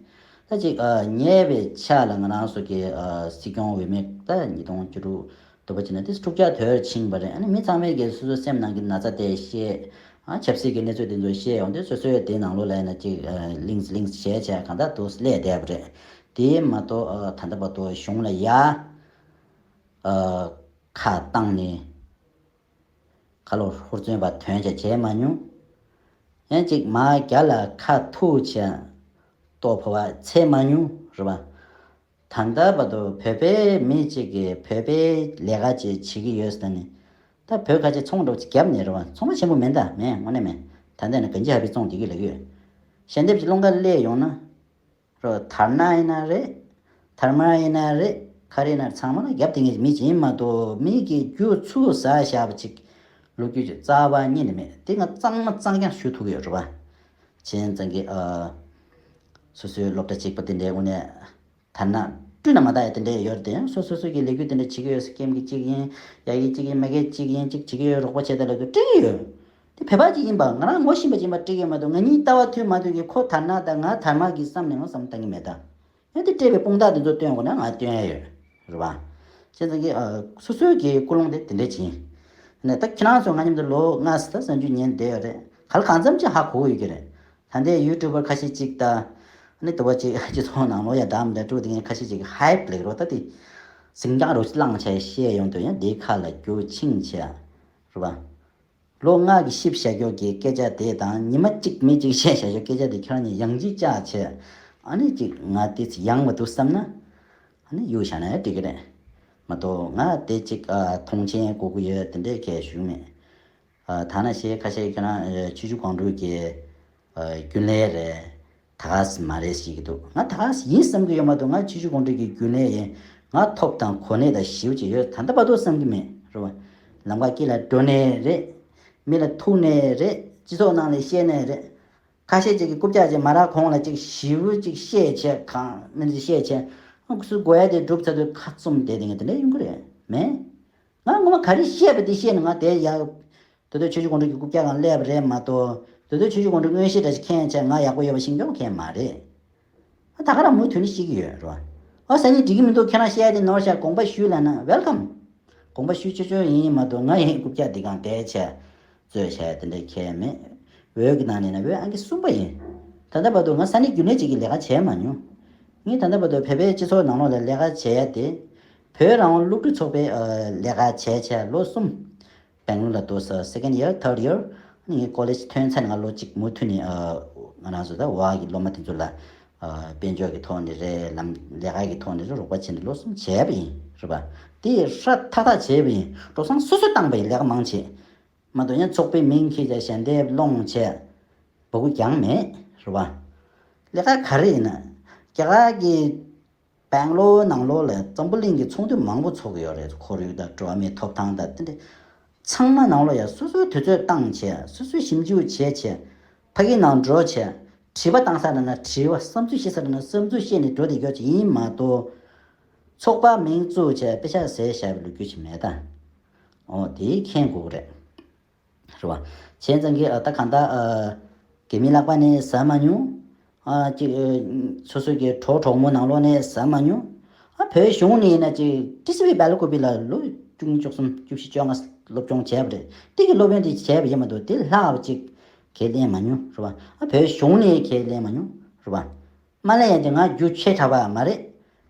ད་ཅིག་ཨ་ཉེ་བའི་ཆར་ལ་ང་རང་ཚོ་གི་ཨ་སྲིད་སྐྱོང་འོས་མི་ད་ཉིས་སྟོང་བཅུ་དྲུག་འདུག་པ་བྱས་ན་དེ་འཁྲུག་ཆ་དོད་ཕྱིན་པ་རེད། ཨ་ནི་མི་ཚང་མས་ཀྱི་སོ་སོའི་སེམས་ནང་གི་ན་ཚ་དེ་བཤད། ཨ་ཆབ་སྲིད་ཀྱི་གནས་ཚུལ་དེ་ཚོ་བཤད་ཡོང་དུས་སོ་སོའི་དེ་ནང་ལོགས་ལ་ཡིན་ན་ཅིག་ཨ་ལིངས་ལིངས་བྱས་བྱས་གང་ལྟར་དུ་སླེབས་བསྡད་པ་རེད། དེ་མ་གཏོགས་ཨ་ད་ལྟ་བར་དུ་གཞུང་ལ་ཡ་ཨ་ཁ་བཏང་ནས་ཁ་ལོ་ཧུར་བརྩོན་པ་དོན་ཆ་བྱས་མ་མྱོང་། ཡང་ཅིག་མ་རྒྱ་ལ་ཁ་ཐུག་བྱས་ལྟོ་ཕོ་བ་འཚལ་མ་མྱོང་རེད་པ། ད་ལྟ་བར་དུ་བོད་པའི་མི་གཅིག་གིས་བོད་པའི་ལས་ཀ་ཅིག་བྱེད་ཀྱི་ཡོད་ཟེར་ནས། ད་བོད་ཁ་ཆེ་ཚོང་འདྲ་པོ་ཅིག་བརྒྱབ་ནས་རེད་པ། ཚོང་པ་ཆེན་པོ་མིན་ད་མེད་དངོས་གནས་མེད། ད་ལྟ་ནས་གན་ཇི་ཧ་པི་བཙོང་བསྡད་ཀྱི་ལབ་ཡོད། ཞལ་འདེབས་ཀྱི་སློང་ག་སླེབས་ཡོང་ན། རོ་དར་ན་ཡིན་ན་རེད། དར་མ་ཡིན་ན་རེད། ག་རེ་ཡིན་ན་ཚང་མ་ལ་རྒྱབ་དེ་ངས་མི་ཅིག་ཡིན་མ་གཏོགས་མི་གི་རྒྱུ་ཚུགས་ཟ་བཞག་པ་ཅིག་ལོ་རྒྱུས་ཅིག་རྩ་བ་ཉིད་ནས་མེད། དེ་ང་གཙང་མ་གཙང་རྐྱང་ཞུ་ཐུབ་ཀྱི་ཡོད་རེད་པ། བྱས་ཙང་གི་ཨ། སོ་སོའི་སློབ་གྲྭ་གཅིག་པ་དེ་འདྲའི་དངོས་གནས་དར་ནག་སྤྲུལ་ན་མ་དར་ཡ་དེ་འདྲའི་ཡོད་རེད་དེ། སོ་སོ་སོ་གི་ལས་འགུལ་དེ་འདྲ་བྱེད་ཀྱི་ཡོད་ས། ཀེམ་གི་གཅིག་ཡིན། ཡ་གི་གཅིག་ཡིན། མ་གི་གཅིག་ཡིན། གཅིག་བྱེད་ཀྱི་ཡོད། རོགས་པ་བྱེད་དང་ལབ་དུས་སྤྲད་ཀྱི་ཡོད། དེ་བོད་པ་གཅིག་ཡིན་པ། ང་རང་ངོ་ཤེས་པ་གཅིག་ཡིན་པ་སྤྲད་ཀྱི་མ་གཏོགས། ང་གཉིས་ལྟ་བ་མཐུན་མ་མཐུན་གྱི་ཁོ་དར་ནག་དང་ང་དར་དམར་གྱི་བསམ་ནས་ང་བསམ་བློ་བཏང་གི་མེད་ད། ཡང་དེ་སྤྲད་པའི་དཔུང་རྡོག་དེ་ཚོ་སྟོན་དགོས་ན་ང་སྟོན་ཡ་ཡོད་རེད་པ། བྱས་ཙང་གི་ཨ། སོ་སོའི་གི་ཀུན་སློང་དེ་དེ་འདྲ་ཅིག་ཡིན། ནས་ད་ཁྱེད་རང་ཚོ་ང་མཉམ་དུ་ལོ་ལྔ་ཙམ་ད་གསར་འཇུག་ཉན་བསྡད་ཡོད་རེད། ག་ལ་གང་འཚམ་ཅིག་ཧ་གོ་གི་ཡོད་ཀྱི་རེད། ད་ལྟའི་ཡུ་ཊུབ་པར་ཁ་ཤས་ཅིག་ད། ཨ་ནི་དུ་བ་ཅིག་སྤྱི་ཚོགས་ནང་ལོགས་ཡ་འདྲ་མི་འདྲ་དཀྲུག་དེ་ངས་ཁ་ཤས་ཅིག་ཧའེབ་ལེགས་རོ་ད་དེ། ཟིང་རྐྱང་རོ་བླངས་བྱས་བཤད་ཡོང་དུས་ཡང་དེའི་ཁ་ལ་རྒྱུ་ཆིངས་བྱས། རེད་པ། ལོ་ལྔ་གི་ཤིབ་བྱ་རྒྱུ་གི་སྐད་ཆ་དེ་དང་ཉི་མ་གཅིག་མི་གཅིག་བཤད་བྱ་རྒྱུ་སྐད་ཆ་དེ་ཁྱེད་རང་གཉིས་ཡང་ཅིག་བཅག་བྱས། ཨ་ནི་ཅིག་ང་དེ་ཚོ་ཡང་མ་འདུག་བསམ་ན། ཨ་ནི་གཡུག་བཞག་ན་ཡང་འགྲིག་གི་རེད། མ་གཏོགས་ང་དེ་ཅིག་ཨ། མཐོང་ཆེན་དགོས་ཀྱི་ཡོད་དེ་འདྲས་གས་ཞུ་མེད། ཨ། ཐ་ན་ཞེས་ཁ་ཤས་ཁྱོད་རང་ཨ། ཆུ་བཞི་སྒང་དྲུག་གི་ཨ། རྒྱུན་ལས་རེད། ད་ག་སེ་མ་རེད་ཟེར་གྱི་འདུག་ང་ད་ག་སེ་ཡིན་བསམ་གྱི་ཡོད་མ་གཏོགས། ང་ཆུ་བཞི་སྒང་དྲུག་གི་རྒྱུན་ལས་ཡིན། ང་ཐོབ་དང་གོ་གནས་དང་ཞེ་པོ་ཅིག་ཡོད། ད་ལྟ་བར་དུ་བསམ་གྱི་མེད་རེད་པ། ལམ་ཁ་དཀྱིལ་ལ་འགྲོ་ནས་རེད། མི་ལ་ཐུག་ནས་རེད། སྤྱི་ཚོགས་ནང་ལ་བཤད་ནས་རེད། ཁ་ཤས་ཅིག་གིས་རྐུབ་བཀྱག་ཅིག་མ་རག་གོང་ལ་ཅིག་ཞེ་པོ་ཅིག་བཤད་བྱས། གང་མིན་ཅིག་བཤད་བྱས། ཨ། སུ་དགོས་ཡ་དེ་སྒྲུབ་ཚར་དུས་ཁ་བཙུམ་བསྡད་དེ་ངས་དེ་འདྲ་ཡོང་གི་རེད་མེད། ང་ངོ་མ་ག་རེ་བཤད་པ་དེ་བཤད་ནས་ང་དེ་ཡ། དེ་དུས་ཆུ་བཞི་སྒང་དྲུག་གི་རྐུབ་བཀྱག་སྒང་སླེབས་པ་རེད་མ་གཏོགས། དེ་དུས་ཆུ་བཞི་སྒང་དྲུག་དངོས་གཞི་འདྲ་ཞིག་མཁྱེན་བྱས་ང་ཡག་པོ་ཡོད་པ་ཤེས་མཁན་མཁན་མ་རེད། ཨ། ད་ག་རང་མུ་མཐུད་ནས་ཤེས་ཀྱི་ཡོད་རེད་པ། ཨ། སང་ཉིན་འགྲིག་གི་མི་འདུག་ཁྱེད་རང་བཤད་ཡ་དེ་ནོར་ཤག་དགོངས་པ་ཞུ་ལབ་ན་ཝེལ་ཀམ། དགོངས་པ་ཞུ་ཆོག་ཆོག་ཡིན་མ་གཏོགས། ང་ཡི་རྐུབ་བཀྱག་འདི་སྒང་བསྡད་བྱས་རྩོད་བྱས་དེ་འདྲ་ཁྱད་མེད། བོད་ཀྱི་ནང་ནས་ན་བོད་ཨང་ཀི་གསུམ་པ་ཡིན། ད་ལྟ་བར་དུ་ང་ས་གནས་རྒྱུན་ལས་ཅིག་གི་ལས་ཀ་བྱས་མ་མྱོང་། ངས་ད་ལྟ་བར་དུ་བོད་པའི་སྤྱི་ཚོགས་ནང་ལོགས་ལ་ལས་ཀ་བྱས་ཏེ། བོད་རང་དབང་སློབ་ཕྲུག་ཚོགས་པའི་ཨ། ལས་ཀ་བྱས་བྱས་ལོ་གསུམ། སྦེང་ལོར་ལ་འདུག་ས་སེ་ཀེན་ཌི་ཡར། ཐར་ཌི་ཡར། ངས་ཀོ་ལེཇ་ཐོན་ཚར་ནས་ང་ལོ་གཅིག་མུ་མཐུད་ནས་ཨ། ང་རང་ཚོ་ད་འོག་གི་སློབ་མ་དེ་ཚོ་ལ་ཨ། དཔལ་འབྱོར་གྱི་ཐོག་ནས་རེད། ལམ་ལས་ཀ་གི་ཐོག་ནས་རེད། རོགས་པ་བྱས་ནས་ལོ་གསུམ་བྱས་པ་ཡིན་རེད་པ། དེ་ཧྲ་ཐག་ཐག་བྱས་པ་ཡིན། འགྲོ་སོང་སོ་སོས་བཏང་པ་ཡིན། ལས་ཀ་མང་ཆེ། མ་གཏོགས་ཡང་ཚོགས་པའི་མིང་འཁྱེར་བྱས་ཞལ་འདེབས་སློང་བྱས་འབོད་སྐུལ་རྒྱག་མེད་རེད་པ། ལས་ཀ་ག་རེ་ཡིན་ན། རྒྱ་གར་གྱི་སྦེང་ལོར་ནང་ལོགས་ལ་འཛམ་བུ་གླིང་གི་ཚོགས་འདུ་མང་པོ་ཚོགས་ཀྱི་ཡོད་རེད། ཁོར་ཡུག་དང་འགྲོ་བ་མིའི་ཐོབ་ཐང་དང་དེ་འདྲ་ཚང་མ་ནང་ལོགས་ཡ་སོ་སོའི་དུས་ཚོད་བཏང་བྱས། སོ་སོས་ཞིབ་འཇུག་བྱས་བྱས། ཕ་གི་ནང་འགྲོ་བྱས། དྲི་བ་བཏང་ས་རེད་ན་དྲི་བ། བསམ་ཚུལ་བཤད་ས་རེད་ན་བསམ་ཚུལ་བཤད་ནས་འགྲོ་བསྡད་རྒྱུ་ཅིག་ཡིན་མ་གཏོགས། ཚོགས་པ་མིང་བཙུགས་བྱས་པེ་ཤག་ཟས་བཞག་པའི་ལོ་རྒྱུས་ཅིག་མེད་ད། འོ་དེ་མཁྱེན་དགོས་ཀྱི་རེད། རེད་པ། བྱས་ཙང་གི་ཨ། ད་གང་ལྟར་ཨ། རྒྱ་མི་ལག་པ་ནས་ཟ་མ་མྱོང་། ཨ། ཅིག་ཨ། སོ་སོ་གི་གྲོགས་གྲོགས་མོ་ནང་ལོགས་ནས་ཟ་མ་མྱོང་། ཨ། བོད་གཞུང་ནས་ཡིན་ན་ཅིག་ཊི་སི་ཝི་སྦེལ་ཀོབ་ལ་ལོ་བཅུ་གཉིས་བཅུ་གསུམ་བཅུ་བཞི་བཅོ་ལྔ་སློབ་སྦྱོང་བྱས་པ་རེད། དེ་གི་སློབ་ཡོན་དེ་བྱས་པ་ཡིན་མ་གཏོགས་དེ་ལྷག་པ་ཅིག་གས་ལེན་མ་མྱོང་རེད་པ། ཨ། བོད་གཞུང་ནས་གས་ལེན་མ་མྱོང་རེད་པ། མ་ལེན་ཡ་དེ་ང་རྒྱུ་ཆེ་དྲགས་པ་མ་རེད།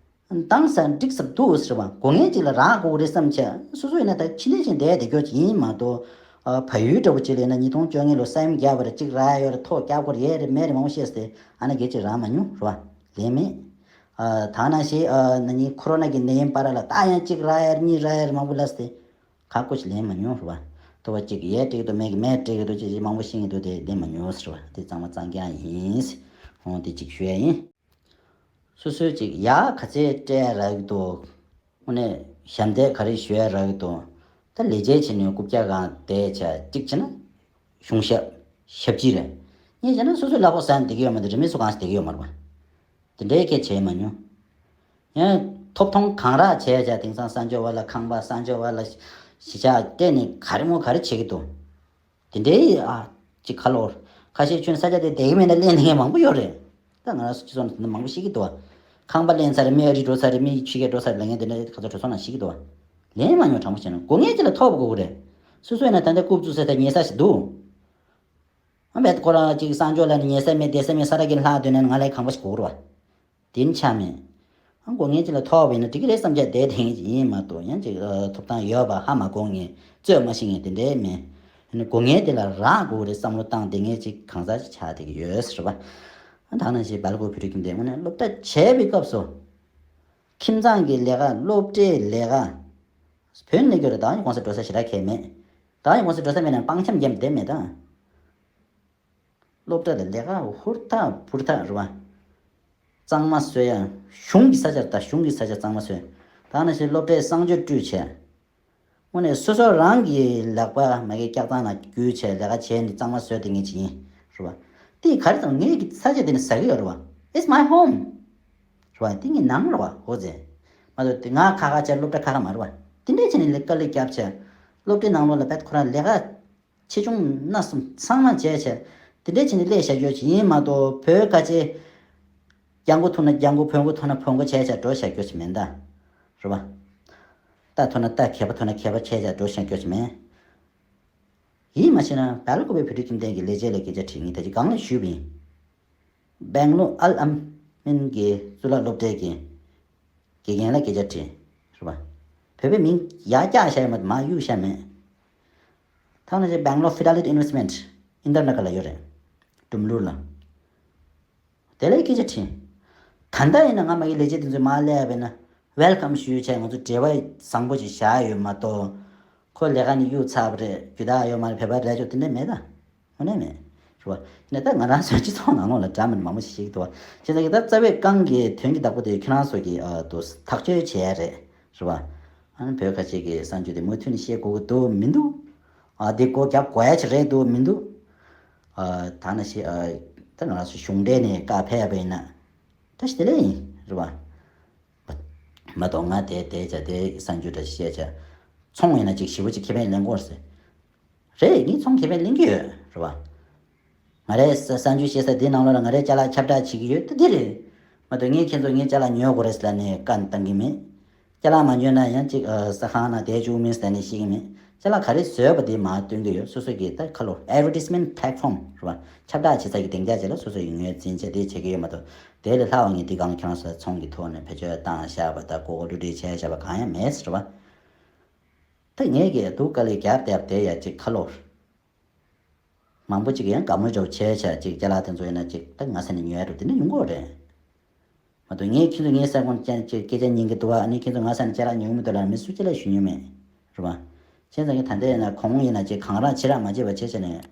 འདང་ས་འགྲིག་ས་འདུག་ཟེར་བ། དགོས་ངེས་ཅིག་ལ་རག་དགོས་རེད་བསམ་བྱས། སོ་སོ་ཡིན་ན་ད་ཕྱི་ནས་ཅིག་བསྡད་བསྡད་རྒྱུ་ཅིག་ཡིན་མ་གཏོགས། ཨ། བལ་ཡུལ་འདྲ་པོ་ཅིག་ལ་ཡིན་ན་ཉིས་སྟོང་བཅོ་ལྔ་ལོ་ས་ཡོམ་བརྒྱབ་པ་རེད། ཅིག་རག་ཡོད་རེད། ཐོག་བརྒྱབ་དགོས་རེད། ཡས་རེད་མེད་རེད་མང་པོ་བཤད་ཟེར། ཨ་ནི་གེ་ཅིག་རག་མ་མྱོང་རེད་པ། ལེན་མེད། ཨ། ད་ནང་བཞིན་ཨ། ན་ནིང་ཁོ་རོ་ན་གི་ནད་ཡམས་བར་ལ་ད་ཡང་ཅིག་རག་ཡས་རེད། གཉིས་རག་ཡས་རེད། མང་པོ་ལབ་སྟེ། ཁག་པོ་ཞིག་ལེན་མ་མྱོང་རེད་པ། ཐོ་བ་གཅིག་ཡས་སྤྲད་ཀྱི་འདུག་མེད་ཀྱི་མེད་སྤྲད་ཀྱི་འདུག་ཅེས་མང་པོ་ཤེས་ཀྱི་འདུག་དེ་ལེན་མ་མྱོང་ཟེར་བ་དེ་གཙང་མ་གཙང་རྐྱང་ཡིན། འོང་དེ་གཅིག་ཞུ་ཡ་ཡིན། སོ་སོའི་གཅིག་ཡག་ག་ཚད་སྤྲད་རག་གི་འདུག་དངོས་གནས་ཞབས་འདེགས་ག་རེ་ཞུ་ཡ་རག་གི་འདུག་ད་ལས་བྱེད་བྱེད་ནས་རྐུབ་བཀྱག་སྒང་བསྡད་བྱས་གཅིག་བྱས་ན། གཞུང་ཞབས་ཞབས་ཕྱི་རེད། གཉིས་བྱས་ན་སོ་སོའི་གླ་ཕོགས་ཟ་ནས་བསྡད་ཀྱི་ཡོད་མ་རེད། རིན་མེད་ཚོ་གང་ཟ་བསྡད་ཀྱི་ཡོད་མ་རེད་པ། དེ་འདྲའི་སྐད་བྱས་མ་མྱོང་། ཡང་ཐོབ་ཐང་གང་རག་བྱས་བྱས། དེང་སང་གསར་འབྱོར་བ་ལ་ཁང་པ། གསར་འབྱོར་བ་ལ་གཞིས་ཆགས་སྤྲད་ནས་ག་རེ་མོ་ག་རེ་བྱེད་ཀྱི་འདུག་དེ་འདྲའི་ཨ་ཅིག་ཁ་ལོར། ཁ་ཤས་ཁྱོད་ས་ཆ་དེ་བསྡད་ཀྱི་མེད་ན་ལེན་མཁན་མང་པོ་ཡོད་རེད། ད་ང་རང་ཚོ་སྤྱི་ཚོགས་ནང་དེ་འདྲ་མང་པོ་ཤེས་ཀྱི་འདུག་ཁང་པ་ལེན་ཚར་རེད། མི་ཨ་རི་འགྲོ་ཚར་རེད། མི་ཕྱི་རྒྱལ་འགྲོ་ཚར་རེད་ལབ་མཁན་དེ་འདྲ་ཁ་ཚོ་གྲོས་ཚོགས་ནང་ཤེས་ཀྱི་འདུག་ལེན་མ་མྱོང་། དྲང་པོ་བཤད་ན་དགོས་ངེས་ཅིག་ལ་ཐོབ་དགོས་ཀྱི་རེད། སོ་སོ་ཡིན་ན་ད་ལྟ་རྐུབ་བཙུགས་ས་དེ་ཉལ་ས་ཞིག་འདུག་ཨ་མེད་ཁོ་རང་གཅིག་གསར་འབྱོར་ལ་ནི་ཉལ་ས་མེད་བསྡད་ས་མེད། ས་ར་གི་ལྷག་འདོད་ན་ང་ལ་ཁང་པ་ཞིག་དགོས་རེད་པ། དེ་ནི་ཆ་མེད། ཨ་དགོས་ངེས་ཅིག་ལ་ཐོབ་པ་ཡིན་ན་འགྲིག་གི་རེད་བསམ་བྱས་བསྡད་དེ་ཡིན་མ་གཏོགས། ཡང་ཅིག་ཨ་ཐོབ་ཐང་ཡོད་པ་ཧ་མ་གོ་མཁན། རྩོད་མ་ཤེས་མཁན་དེ་འདྲའི་མེད། ཨ་ནི་དགོས་ངེས་དེ་ལ་རག་དགོས་རེད་བསམ་བློ་བཏང་བསྡད་མཁན་ཅིག་གང་ཟག་ཅིག་ཆགས་བསྡད་ཀྱི་ཡོད་ཟེར་བ། ཨ་ད་ནང་བཞིན་སྦེལ་ཀོབ་བོད་རིགས་ཁྱིམ་སྡེ་དངོས་གནས་སློབ་གྲྭ་བྱས་པའི་སྐབས་སུ། ཁྱིམ་ཚང་གི་ལས་ཀ། སློབ་གྲྭའི་ལས་ཀ། བོད་ནས་སླེབས་ཀྱི་རེད། ད་ཡང་གོང་ས་འགྲོ་ས་ཞེ་དྲག་གང་ཡང་མེད། ད་ཡང་གོང་ས་འགྲོ་ས་མེད་ན་སྤང་འཁྱམ་བརྒྱབ་བསྡད་མེད་ད། སློབ་གྲྭ་ལ་ལས་ཀ་ཧུར་ཐག་འབུར་ཐག་རེད་པ། གཙང་མ་བཟོ་ཡ། གཞུང་གི་ས་ཆ་རེད། ད་གཞུང་གི་ས་ཆ་གཙང་མ་བཟོས། ད་ནང་བཞིན་སློབ་གྲྭའི་གསང་སྤྱོད་བཀྲུས་བྱས། དངོས་གནས་སོ་སོ་རང་གི་ལག་པ་མ་གི་སྐྱག་ཐང་ནང་བསྒྱུར་བྱས་ལས་ཀ་བྱས་ནས་གཙང་མ་བཟོས་བསྡད་མཁན་ཅིག་ཡིན་རེད་པ། དེ་ག་རེ་དང་ངའི་གི་ས་ཆ་དེ་ནི་ཟ་གི་ཡོད་རེད་བ། It's my home. རེད་བ། དེ་ངའི་ནང་རེད་བ། འོ་ཙེ། མ་གཏོགས་དེ་ང་ཁ་ཁ་བྱས་སློབ་གྲྭ་ཁ་ཁ་མ་རེད་བ། དེ་འདྲས་བྱས་ནས་ལས་ཀ་ལས་རྒྱབ་བྱས། སློབ་གྲྭའི་ནང་ལོགས་ལ་བེད་ཁོ་རང་ལས་ཀ་ཆེ་ཆུང་སྣ་གསུམ་ཚང་མ་བྱས་བྱས། དེ་འདྲས་བྱས་ནས་སླེབས་བཞག་རྒྱུ་ཅིག་ཡིན་མ་གཏོགས་བོད་ཁ་ཆེ། རྒྱང་མགོ་ཐུག་ན་རྒྱང་མགོ། བོན་མགོ་ཐུག་ན་བོན་མགོ་བྱས་བྱས་འགྲོ་བཞག་རྒྱུ་ཅིག་མིན་ད། རེད་བ། རྟ་ཐུག་ན་རྟ། མཁས་པ་ཐུག་ན་མཁས་པ་བྱས་བྱས་འགྲོ་བཞག་རྒྱུ་ཅིག་མིན། ཡིན་མ་ཤེས་ན་བལ་ཀོ་པའི་བོད་ཕྲུག་ཁྱིམ་སྡེ་གི་ལས་བྱེད་ལ་སྐད་ཆ་དྲིས། ངས་ད་ཅི་གང་ལ་ཞུས་པ་ཡིན། སྦེང་ལོར་ཨལ་ཨམ་མིན་གྱི་གཙུག་ལག་སློབ་གྲྭའི་གི་དགེ་རྒན་ལ་སྐད་ཆ་དྲིས། རེད་པ། བོད་པའི་མིང་ཡར་བཀྱག་བཞག་ཡོད་མ་གཏོགས་མར་གཡུག་བཞག་མེད། ཐ་ན་ཅིག་སྦེང་ལོར་ཧྥི་ཌེ་ལི་ཊི་ཨིན་ཝེ་སི་ཊི་མེན་ཊི་ཨིན་དར་ནེ་ཊི་ལ་ཡོད་རེད། ཀྲུམ་ལུར་ལ། དེ་ལས་སྐད་ཆ་དྲིས། ད་ལྟ་ཡིན་ན་ང་མ་གི་ལས་བྱེད་དེ་ཚོས་མར་སླེབས་པ་ཡིན་ན་ཝེལ་ཀམ་ཞུས་བྱས་ང་ཚོ་འབྲེལ་བ་བཟང་པོ་ཅིག་བཞག་ཡོད་མ་གཏོགས། ཁོ་ལས་ཀ་ནས་གཡུག་ཚར་བ་རེད། རྒྱུ་དག་ཡོད་མ་རེད། བོད་པ་རེད་ཆོག་དེ་འདྲ་མེད་ད། དངོས་གནས་མེད། རེད་བ། ཡིན་ན་ད་ང་རང་ཚོའི་སྤྱི་ཚོགས་ནང་ལོགས་ལ་འདྲ་མིན་མང་པོ་ཞིག་ཤེས་ཀྱི་འདུག་བ། བྱས་ཙང་གི་ད་རྩ་བའི་རྐང་གི་དོན་གྱི་བདག་པོ་དེ་ཁྱེད་རང་ཚོ་གིས་ཨ་དུ་ཐག་གཅོད་བྱས་རེད། རེད་བ། ཨ་ནི་བོད་ཁ་ཆེ་གི་གསར་འགྱུར་དེ་མུ་མཐུད་ནས་བཤད་དགོས་ཀྱི་འདུག་མི་འདུག་ཨ་དེ་སྒོ་རྒྱབ་དགོས་ཡ་ཅིག་རེད་འདུག་མི་འདུག་ཨ་ད་ནང་བཞིན་ཨ་ད་ང་རང་ཚོ་གཞུང་འབྲེལ་ནས་བཀའ་ཕེབས་པ་ཡིན་ན། ད་ཞི་བདེ་ལས་ཡིན་རེད་བ། མ་གཏོགས་ང་དེ་དེ་བྱ་དེ་གསར་འགྱུར་འདྲ་བཤད་བྱ། ཚོང་ཡིན་ན་ཅིག་ཞེ་པོ་ཅིག་ཁེ་ཕན་ལེན་དགོས་ཟེར། རེད། ངས་ཚོང་ཁེ་ཕན་ལེན་གྱི་ཡོད་རེད་བ། ང་རའི་ས་གསར་འགྱུར་བཤད་ས་དེའི་ནང་ལོགས་ལ་ང་རའི་ཅ་ལག་ཁྱབ་བསྒྲགས་བྱེད་ཀྱི་ཡོད་དེ་འདི་རེད། མ་གཏོགས་ངས་ཁྱེད་ཚོ་ངའི་ཅ་ལག་ཉོ་དགོས་རེད་ཟེར་ལབ་ནས་བཀའ་བཏང་གི་མེད། ཅ་ལག་མ་ཉོས་ན་ཡང་ཅིག་ཨ་ས་ཁང་ནང་བསྡད་བཅུག་མིན་ཟེར་ནས་བཤད་ཀྱི་མེད། ཅ་ལག་ག་རེ་བཟོས་པ་དེ་མར་སྟོན་གྱི་ཡོད། སོ་སོ་གི་ད་ཁ་ལོ་ཨེ་ཌི་ཝར་ཊའི་སི་མེན་ཊི་པེ་ལེ་ཊི་ཕོམ་རེད་བ། ཁྱབ་བསྒྲགས་བྱེད་ས་ཀྱི་སྡིངས་ཆ་ཅིག་ལ་སོ་སོ་ཡི་ངོས་འཛིན་བྱས་དེ་བྱེད་ཀྱི་ཡོད་མ་གཏོགས། དེ་ལས་ལྷག་པ་ངས་འདི་སྒང་ལ་ཁྱེད་རང་ཚོ་ཚོང་གི་ཐོག་ནས་བེད་སྤྱོད་བཏང་བཞག་པ་དང་མགོ་སྐོར་བསླུ་བྲིད་བྱས་བཞག་པ་གང་ཡང་མེད་ཟེར་བ། ད་ངས་ཀྱི་སྡུག་དཀའ་ལས་རྒྱབ་བསྡད་པ་དེ་ཡ་གཅིག་ཁ་ལོ། མང་པོ་གཅིག་ཡང་དགའ་མོ་འདྲ་བོ་བྱས་བྱས་གཅིག་ཅ་ལག་དེ་ཚོ་ཡིན་ན་གཅིག་ད་ང་ས་ནས་ཉོ་ཡ་འགྲོ་དེ་འདྲ་ཡོང་གི་རེད། མ་གཏོགས་ངས་ཁྱེད་ཚོ་ངའི་སེམས་ཁོང་ཅན་གྱི་སྐད་ཆ་ཉན་གྱི་འདུག་བ། ཨ་ནི་ཁྱེད་ཚོ་ང་ས་ནས་ཅ་ལག་ཉོ་གི་མི་འདུག་ལབ་ན་མི་སུ་གཅིག་ལ་ཞུ་མྱོང་མེད། རེད་བ། བྱས་ཙང་གི་ད་ལྟ་ཡིན་ན་གོང་ཡིན་ན་ཅིག་གང་རག་ཕྱི་རག་མ་བྱེད་པ་བྱས་བྱས་ནས།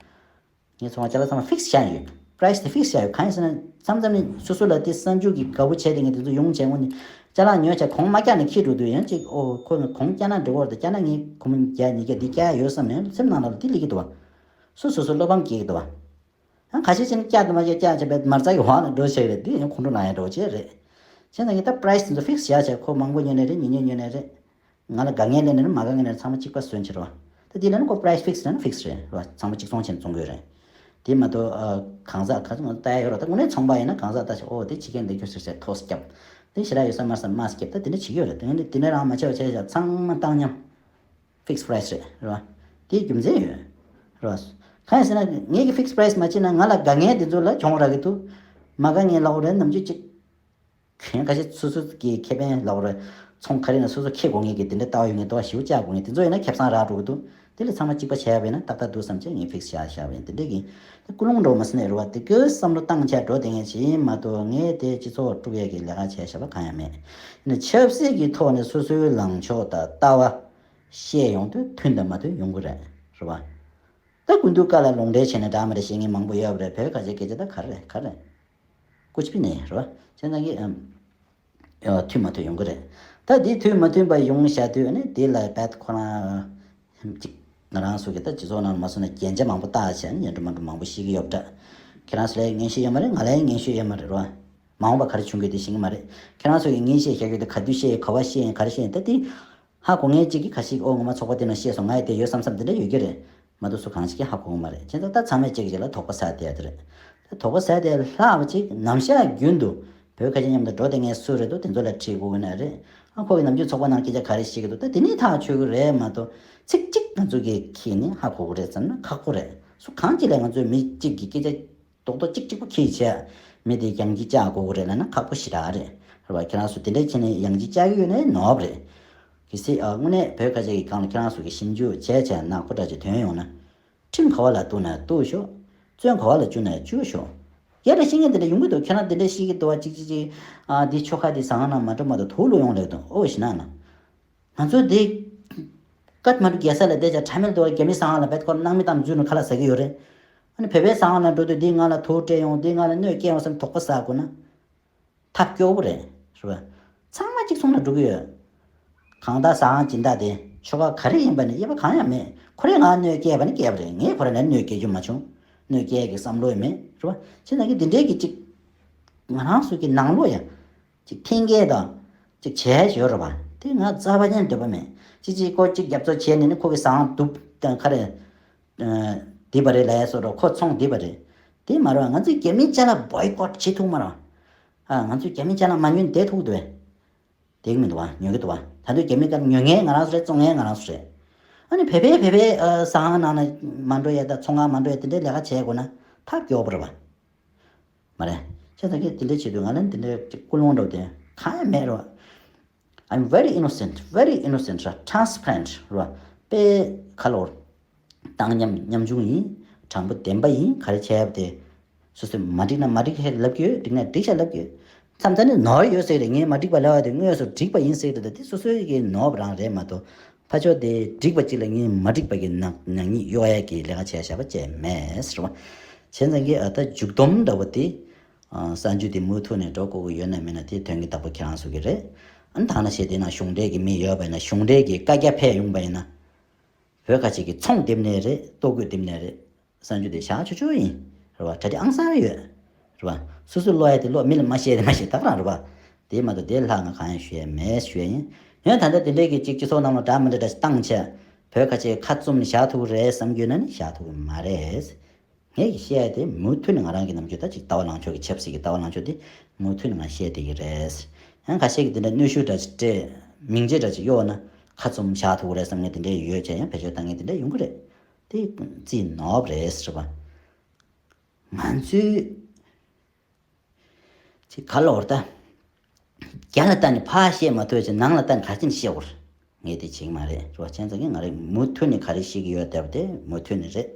ངས་ཚོང་པ་ཅ་ལག་ཚང་མ་ཕིག་སི་བྱས་ཡོད། པ་རའི་སི་དེ་ཕིག་སི་བྱས་ཡོད། གང་ཡིན་ཟེར་ན་མཚམས་མཚམས་ནས་སོ་སོ་ལ་དེ་གསར་འགྱུར་གྱི་དགའ་པོ་བྱས་ཏེ་ངས་དེ་ཚོ་ཡོང་བྱས་སྔོན་ནས་ཅ་ལག་ཉོས་བྱས་གོང་མ་བཀྱག་ནས་འཁྱེར་འགྲོ་དུས་ཡང་ཅིག་ཨོ་ཁོ་གོང་བཀྱག་ན་འགྲིག་གི་རེད། བཀྱག་ན་ངས་ཁོ་མོ་བརྒྱ་ཉིས་བརྒྱ་འདི་བཀྱག་ཡོད་བསམ་ནས་སེམས་ནང་ལ་དེ་སླེབས་ཀྱི་འདུག་བ། སོ་སོ་སོ་བློ་ཕམ་སྐྱེ་གི་འདུག་བ། ཡང་ཁ་ཤས་ཅིག་ནི་བཀྱག་དང་མ་བཀྱག་བཀྱག་བྱས་པའི་མ་རྩ་གི་འོག་ལ་འགྲོ་བྱས་རེད། དེ་ཡང་ཁོང་ཁྲོ་ལངས་ཡ་འདྲ་བོ་བྱས་རེད། བྱས་ཙང་གི་ད་པ་རའི་སི་དེ་ཚོ་ཕིག་སི་བྱས་བྱས་ཁོ་མང་པོ་ཉོས་ནའི་རེད། ཉུང་ཉུང་ཉོས་ནའི་རེད། ང་ལ་དགའ་ངེས་ལེན་ནས་མ་དགའ་ངེས་ནས་ཚང་མ་གཅིག་པ་བཟོས་བྱེད་རོགས། ད་དེ་ལ་ནི་ཁོ་པ་རའི་སི་ཕིག་སི་ལ་ནི་ཕིག་སི་རེད་རོགས། ཚང་མ་གཅིག་མཚུངས་བྱས་ནས་བཙོང་དགོས་རེད། དེ་མ་གཏོགས་ཨ་གང་ཟག་ག་ཚོད་ང་ཚོ་ལྟ་ཡ་ཡོད་རོགས། ད་དངོས་གནས་ཚོང་པ་ཡིན་ན་གང་ཟག་ལྟ་ཞིག་ཨོ་དེ་ཕྱི་རྒྱལ་འདི་ཁྱོད་ཟེར་ཟེར་ཐོག་སྐྱབས། དེ་ཞེ་དྲག་ཡོད་ས་མ་རེད་ས་མ་སྐྱབས། ད་དེ་འདྲ་བྱེད་ཀྱི་ཡོད་རེད། དེ་འདྲ་དེ་འདྲ་རང་མ་བྱས་པ་བྱས་བྱས་ཚང་མ་བཏང་མཉམ་ཕིག་སི་པ་རའི་སི་རེད་རོགས། དེའི་རྒྱུ་མཚན་ཡོད་རོགས། གང་ཡིན་ཟེར་ན་ངས་ཀྱི་ཕིག་སི་པ་རའི་སི་མ་བྱས་ན་ང་ལ་དགའ་ངེས་དེ་ཚོ་ལ་གྱོང་རག་གི་འདུག་མ་དགའ་ངེས་ལབ་དགོས་རེད། ནམ་རྒྱུན་གཅིག་གཞན་ཁ་ཤས་སོ་སོ་གི་ཁེ་ཕན་ལབ་རེད། ཚོང་ག་རེ་ན་སོ་སོ་ཁེ་དགོས་ངེས་ཀྱི་དེ་འདྲ་ལྟ་བ་ཡོད་ངེས་འདུག་བ། ཞེ་པོ་བཅག་དགོས་ངེས་དེ་ཚོ་ཡིན་ན་ཁེ་བཟང་རག་འགྲོ་གི་འདུག་དེ་ལས་ཚང་མ་གཅིག་པ་བྱས་པ་ཡིན་ན་ཏག་ཏག་འདུག་བསམ་བྱས་ངས་ཕིག་སི་བྱས་བཞག་པ་ཡིན། དེ་འདྲ་གི་ད་ཀུན་སློང་འདྲ་བོ་མ་ཟིན་ནས་རེད་བ། དེ་གི་བསམ་བློ་བཏང་བྱས་འགྲོ་བསྡད་མཁན་ཞིག་ཡིན་མ་གཏོགས་ངས་དེ་སྤྱི་ཚོགས་དཀྲུག་ཡས་ཀྱི་ལས་ཀ་བྱས་བཞག་པ་གང་ཡང་མེད། ཡིན་ན་ཆབ་སྲིད་ཀྱི་ཐོག་ནས་སོ་སོའི་ལངས་ཕྱོགས་དང་ལྟ་བ་བཤད་ཡོང་དུས་མཐུན་དང་མ་མཐུན་ཡོང་གི་རེད། རེད་བ། ད་སྐུ་མདུན་བཀའ་ལ་ལུང་འདྲེན་བྱས་ནས་འདྲ་མི་འདྲ་བཤད་མཁན་མང་པོ་ཡོད་པ་རེད། བོད་ཁ་ཆེ་སྐད་ཆ་ད་ག་རེ་ག་རེ། ཀུ་ཆི་བྷི་ནེ་རེད་བ། བྱས་ཙང་གི་ཨམ། ཨ་མཐུན་མ་མཐུན་ཡོང་གི་རེད། ད་འདི་མཐུན་མ་མཐུན་པ་ཡོང་བཞག་དུས་ཨ་ནི་འདི་ལ་བད་ཁོ་རང་ཅིག་ང་རང་ཚོ་གི་ད་སྤྱི་ཚོགས་ནང་མ་སོང་ན་རྒྱན་ཆ་མང་པོ་བཏགས་བྱས་ཨ་ནི་ཡ་འགྲོ་མ་འགྲོ་མང་པོ་ཤེས་ཀྱི་ཡོད་པ་འདྲ། ཁྱེད་རང་ཚོ་ལ་ངས་ཤེས་ཡོད་མ་རེད། ང་ལ་ངས་ཤེས་ཡོད་མ་རེད་རེད་བ། མ་འོངས་པ་ག་རེ་བྱུང་གི་དེ་ཤེས་ཀྱི་མ་རེད། ཁྱེད་རང་ཚོ་གི་ངས་ཤེས་བཞག་རྒྱུ་དེ་ག་དུས་ཤེས་ཡིན་ག་བ་ཤེས་ཡིན་ག་རེ་ཤེས་ཡིན་ད་དེ། ཧ་གོ་མཁན་གཅིག་གིས་ཁ་ཤས་ཀྱིས་ཨོ་ངོ་མ་ཚོགས་པ་དེ་ནང་བཤད་སོང་ང་ཡི་དེ་ཡོད་བསམ་བསམ་དེ་འདྲ་ཡོད་ཀྱི་རེད། མ་གཏོགས་སུ་གང་ཞིག་གིས་ཧ་གོ་གི་མ་རེད། བྱས་ཙང་ད་ཚང་མས་གཅིག་གིས་གཅིག་ལ་དོགས་པ་ཟ་བསྡད་ཡ་དེ་རེད། ད་དོགས་པ་ཟ་བསྡད་ལྷག་པ་ཅིག་ནམ་ཞག་རྒྱུན་དུ་བོད་ཁ་ཆེ་མཉམ་དུ་འགྲོ་བསྡད་མཁན་སུ་རེད་འདུག་དེ་ཚོ་ལ་དྲིས་དགོས་ཀྱི་ན་རེད། ཨ་ཁོ་གིས་ནམ་རྒྱུན་ཚོགས་པ་ནང་སྐད་ཆ་ག་རེ་བཤད་ཀྱི་འདུག་ད་དེ་ནས་ཐག་ཆོད་ཀྱི་རེད་མ་གཏོགས་ཚིག་གཅིག་ང་ཚོ་གིས་ཁྱེར་ནས་ཧ་གོ་གི་རེད་བསམ་ན་ཁག་པོ་རེད། སུ་གང་གཅིག་ལ་ང་ཚོའི་མི་གཅིག་གིས་སྐད་ཆ་རྡོག་རྡོག་གཅིག་གཅིག་པོ་ཁྱེར་བྱས། མི་དེ་ཡང་ཅིག་བཅག་དགོས་ཀྱི་རེད་ལབ་ན་ཁག་པོ་ཞེ་དྲག་རེད། རེད་བ། ཁྱེད་རང་ཚོ་དེ་འདྲ་བྱས་ནས་ཡང་ཅིག་བཅག་གི་ཡོད་ནའི་ནོར་བ་རེད། གལ་སྲིད་ཨ་དངོས་གནས་བོད་ཁ་ཆེ་གི་སྒང་ལ་ཁྱེད་རང་ཚོ་གིས་ཞིབ་འཇུག་བྱས་བྱས་ནག་པོ་འདྲ་ཅིག་ཐོན་ཡོང་ན། ཁྲིམས་ག་བ་ལ་གཏུག་ན་གཏུག་ཤོག་རྩོད་ག་བ་ལ་བཅུག་ན་བཅུག་ཤོག་ཡ་རེ་ཤེས་མཁན་དེ་འདྲ་ཡོང་གི་འདུག་ཁྱེད་རང་དེ་འདྲ་ཤེས་ཀྱི་འདུག་བ། ཅིག་ཅིག་ཅིག་ཨ་འདི་ཆོལ་ཁ་འདི་ཟ་ཁང་ནང་མ་འགྲོ་མ་གཏོགས་དུག་ལོག་ཡོང་ལེགས་དང་ཨོ་ཞེ་ན་ན། ང་ཚོ་འདི་ཀ་ཐ་མན་ཌུ་རྒྱལ་ས་ལ་བསྡད་བྱས་ཁྲ་མེལ་དུ་རྒྱ་མི་ཟ་ཁང་ལ་བེད་ཁོ་ནང་མི་དང་འཛུལ་ནས་ཁ་ལག་ཟ་གི་ཡོད་རེད། ཨ་ནི་བོད་པའི་ཟ་ཁང་ལ་འགྲོ་དུས་འདིས་ང་ལ་དུག་སྤྲད་ཡོང་། འདིས་ང་ལ་གནོད་སྐྱེལ་ཡོང་བསམ་དོགས་པ་ཟ་དགོས་ན། ཐབས་སྐྱོ་པོ་རེད། རེད་བ། ཚང་མ་གཅིག་མཚུངས་ལ་འགྲོ་གི་ཡོད། གང་ལྟར་ཟ་ཁང་སྦྱིན་བདག་དེ་ཆོལ་ཁ་ག་རེ་ཡིན་པ་ནི་དབྱེ་བ་གང་ཡང་མེད། ཁོ་རས་ང་གནོད་སྐྱེལ་བ་ནི་སྐྱེལ་བ་རེད། ངས་ཁོ་ར་ལ་གནོད་སྐྱེལ་རྒྱུ་མ་བྱུང་། གནོད་སྐྱེལ་གྱི་བསམ་བློ་ཡང་མེད་རེད་བ། བྱས་ཙང་གི་འདི་འདྲའི་གི་ཅིག་ང་རང་ཚོ་གི་ནང་ལོགས་ཡ་ཅིག་འཐེན་འཁྱེར་དང་ཅིག་བྱས་ཡོད་རེད་བ། དེ་ང་རྩ་བ་ཉིད་འདོད་པ་མེད། ཅིག་ཅིག་ཁོ་ཅིག་རྒྱབ་སྐྱོར་བྱས་ནས་ནི་ཁོ་གི་ཟངས་དུབ་དང་ཁ་རེ་བསྡིབས་པ་རེད་ལབ་ཡ་སོགས་རོ། ཁོ་ཚོང་བསྡིབས་པ་རེད། དེ་མ་རེད་བ། ང་ཚོས་རྒྱ་མི་ཅ་ལག་བོའི་ཀོཊ་བྱེད་ཐུབ་མ་རེད་བ། ཨ། ང་ཚོས་རྒྱ་མི་ཅ་ལག་མ་ཉོས་ནས་བསྡད་ཐུབ་ཀྱི་འདུག་བས། བསྡད་ཀྱི་མི་འདུག་བ། ཉོ་གི་འདུག་བ། ད་དུང་རྒྱ་མི་ཀ་ཉོ་མཁན་ང་རང་ཚོ་རེད། བཙོང་མཁན་ང་རང་ཚོ་རེད། ཨ་ནི་བོད་པས་བོད་པའི་ཨ་ཟངས་ནང་ན་མ་འགྲོ་ཡ་དང་ཚོང་ཁང་མ་འགྲོ་ཡ་དེ་འདྲའི་ལས་ཀ་བྱེད་དགོས་ན་ཐབས་སྐྱོ་པོ་རེད་བ། མ་རེད། བྱས་ཙང་གི་དེ་འདྲའི་བྱེད་དུས་ང་ལ་དེ་འདྲའི་ཅིག་ཀུན་སློང་འདྲ་བོ་དེ་གང་ཡང་མེད་རེད་བ། I'm very innocent, very innocent ར། transparent ར། དཔེ་ཁ་ལོར་བཏང་སྙོམས་ཉམ་ཆུང་ཡིན། དྲང་པོ་བདེན་པ་ཡིན། ག་རེ་བྱས་པ་དེ་སོ་སོས་མ་འགྲིག་ན་མ་འགྲིག་ཧེ་ལབ་ཀྱི་ཡོད། འགྲིག་ན་འགྲིག་ཤག་ལབ་ཀྱི་ཡོད། མཚམས་མཚམས་ནས་ནོར་ཡོད་ཟེར་རེད། ངས་མ་འགྲིག་པ་ལབ་པ་དེ་དངོས་སུ་འགྲིག་པ་ཡིན་ཟེར་རེད། ད་དེ་སོ་སོའི་གི་ནོར་བ་རང་རེད་མ་གཏོགས། ཕར་ཕྱོགས་དེ་འགྲིག་པ་གཅིག་ལ་ངས་མ་འགྲིག་པ་གི་ནག་ནག་ཉེས་གཡོག་ཡ་གི་ལས་ཀ་བྱས་བཞག་པ་ཅིག་མེད་ཟེར་བ། བྱས་ཙང་གི་ཨ་ད་མཇུག་སྡོམ་འདྲ་བོ་དེ། ཨ། གསར་འགྱུར་དེ་མུ་མཐུད་ནས་འགྲོ་དགོས་ཀྱི་ཡོད་ན་མེད་ན་དེ་དོན་གྱི་བདག་པོ་ཁྱེད་རང་ཚོ་གི་རེད། ཨ་ནི་ཐ་ན་བྱས་དེ་ན་གཞུང་འབྲེལ་གྱི་མི་ཡོད་པ་ཡིན་ན་གཞུང་འབྲེལ་གྱི་བཀའ་རྒྱ་ཕེབས་ཡོང་པ་ཡིན་ན། བོད་ཁ་ཆེ་གི་ཚོང་བསྡེབས་ནས་རེད། ལྟོ་གོས་བསྡེབས་ནས་རེད། གསར་འགྱུར་དེ་བཞག་ཆོག་ཆོག་ཡིན། རེད་བ། གྲ་སྒྲིག་ཨང་གསར་ཡོད། རེད་བ། སོ་སོའི་བློ་ཡ་དེ་བློ་མི་ལ་མ་བཤད་དེ་མ་བཤད་ད་ག་རང་རེད་བ། དེ་མ་གཏོགས་དེ་ལྷག་ང་གང་ཡང་ཞུ་ཡ་མེད་ཞུ་ཡ་ཡིན། ཡང་ད་ལྟ་དེ་འདྲའི་གི་ཅིག་སྤྱི་ཚོགས་ནང་ལ་འདྲ་མི་འདྲ་འདྲ་ཞིག་བཏང་བྱས། བོད་ཁ་ཆེ་ཁ་བཙུམ་ནས་བཞག་ཐུབ་ཀྱི་རེད་བསམ་གྱི་ཡོད་ན་ནི་བཞག་ཐུབ་ཀྱི་མ་རེད། ངས་ཀྱི་བཤད་ཡ་དེ་མུ་མཐུད་ནས་ང་རང་གི་ནམ་རྒྱུན་ད་ཅིག་ལྟ་བ་ལངས་ཕྱོགས་ཀྱི་ཆབ་སྲིད་ཀྱི་ལྟ་བ་ལངས་ཕྱོགས་དེ་མུ་མཐུད་ནས་ང་བཤད་བསྡད་ཀྱི་རེད། ཡང་ཁ་ཤས་ཀྱིས་དེ་འདྲ་གནོན་ཤུགས་འདྲ་ཅིག་སྤྲད། མིང་ཆད་འདྲ་ཅིག་གཡོགས་ན་ཁ་བཙུམ་བཞག་ཐུབ་ཀྱི་རེད་བསམ་མཁན་དེ་འདྲ་ཡོད་བྱས་ཡང་བེད་སྤྱོད་བཏང་མཁན་དེ་འདྲ་ཡོང་གི་རེད། དེ་རྩིས་ནོར་བ་རེད་ཟེར་བ། ང་ཚོའི་ཅིག་ག་ལོར་ད། རྒྱ་ལ་ལྟ་ནས་ཕར་བཤད་མ་ཐུབ་ཅིག་ནང་ལ་ལྟ་ནས་ག་ཅིན་བཤད་འོར། ངས་དེ་བྱེད་ཀྱི་མ་རེད་རེད་བ། བྱས་ཙང་གི་ང་རེ་མུ་མཐུད་ནས་ག་རེ་བཤད་ཀྱི་ཡོད་བསྡད་པ་དེ་མུ་མཐུད་ནས་རེད།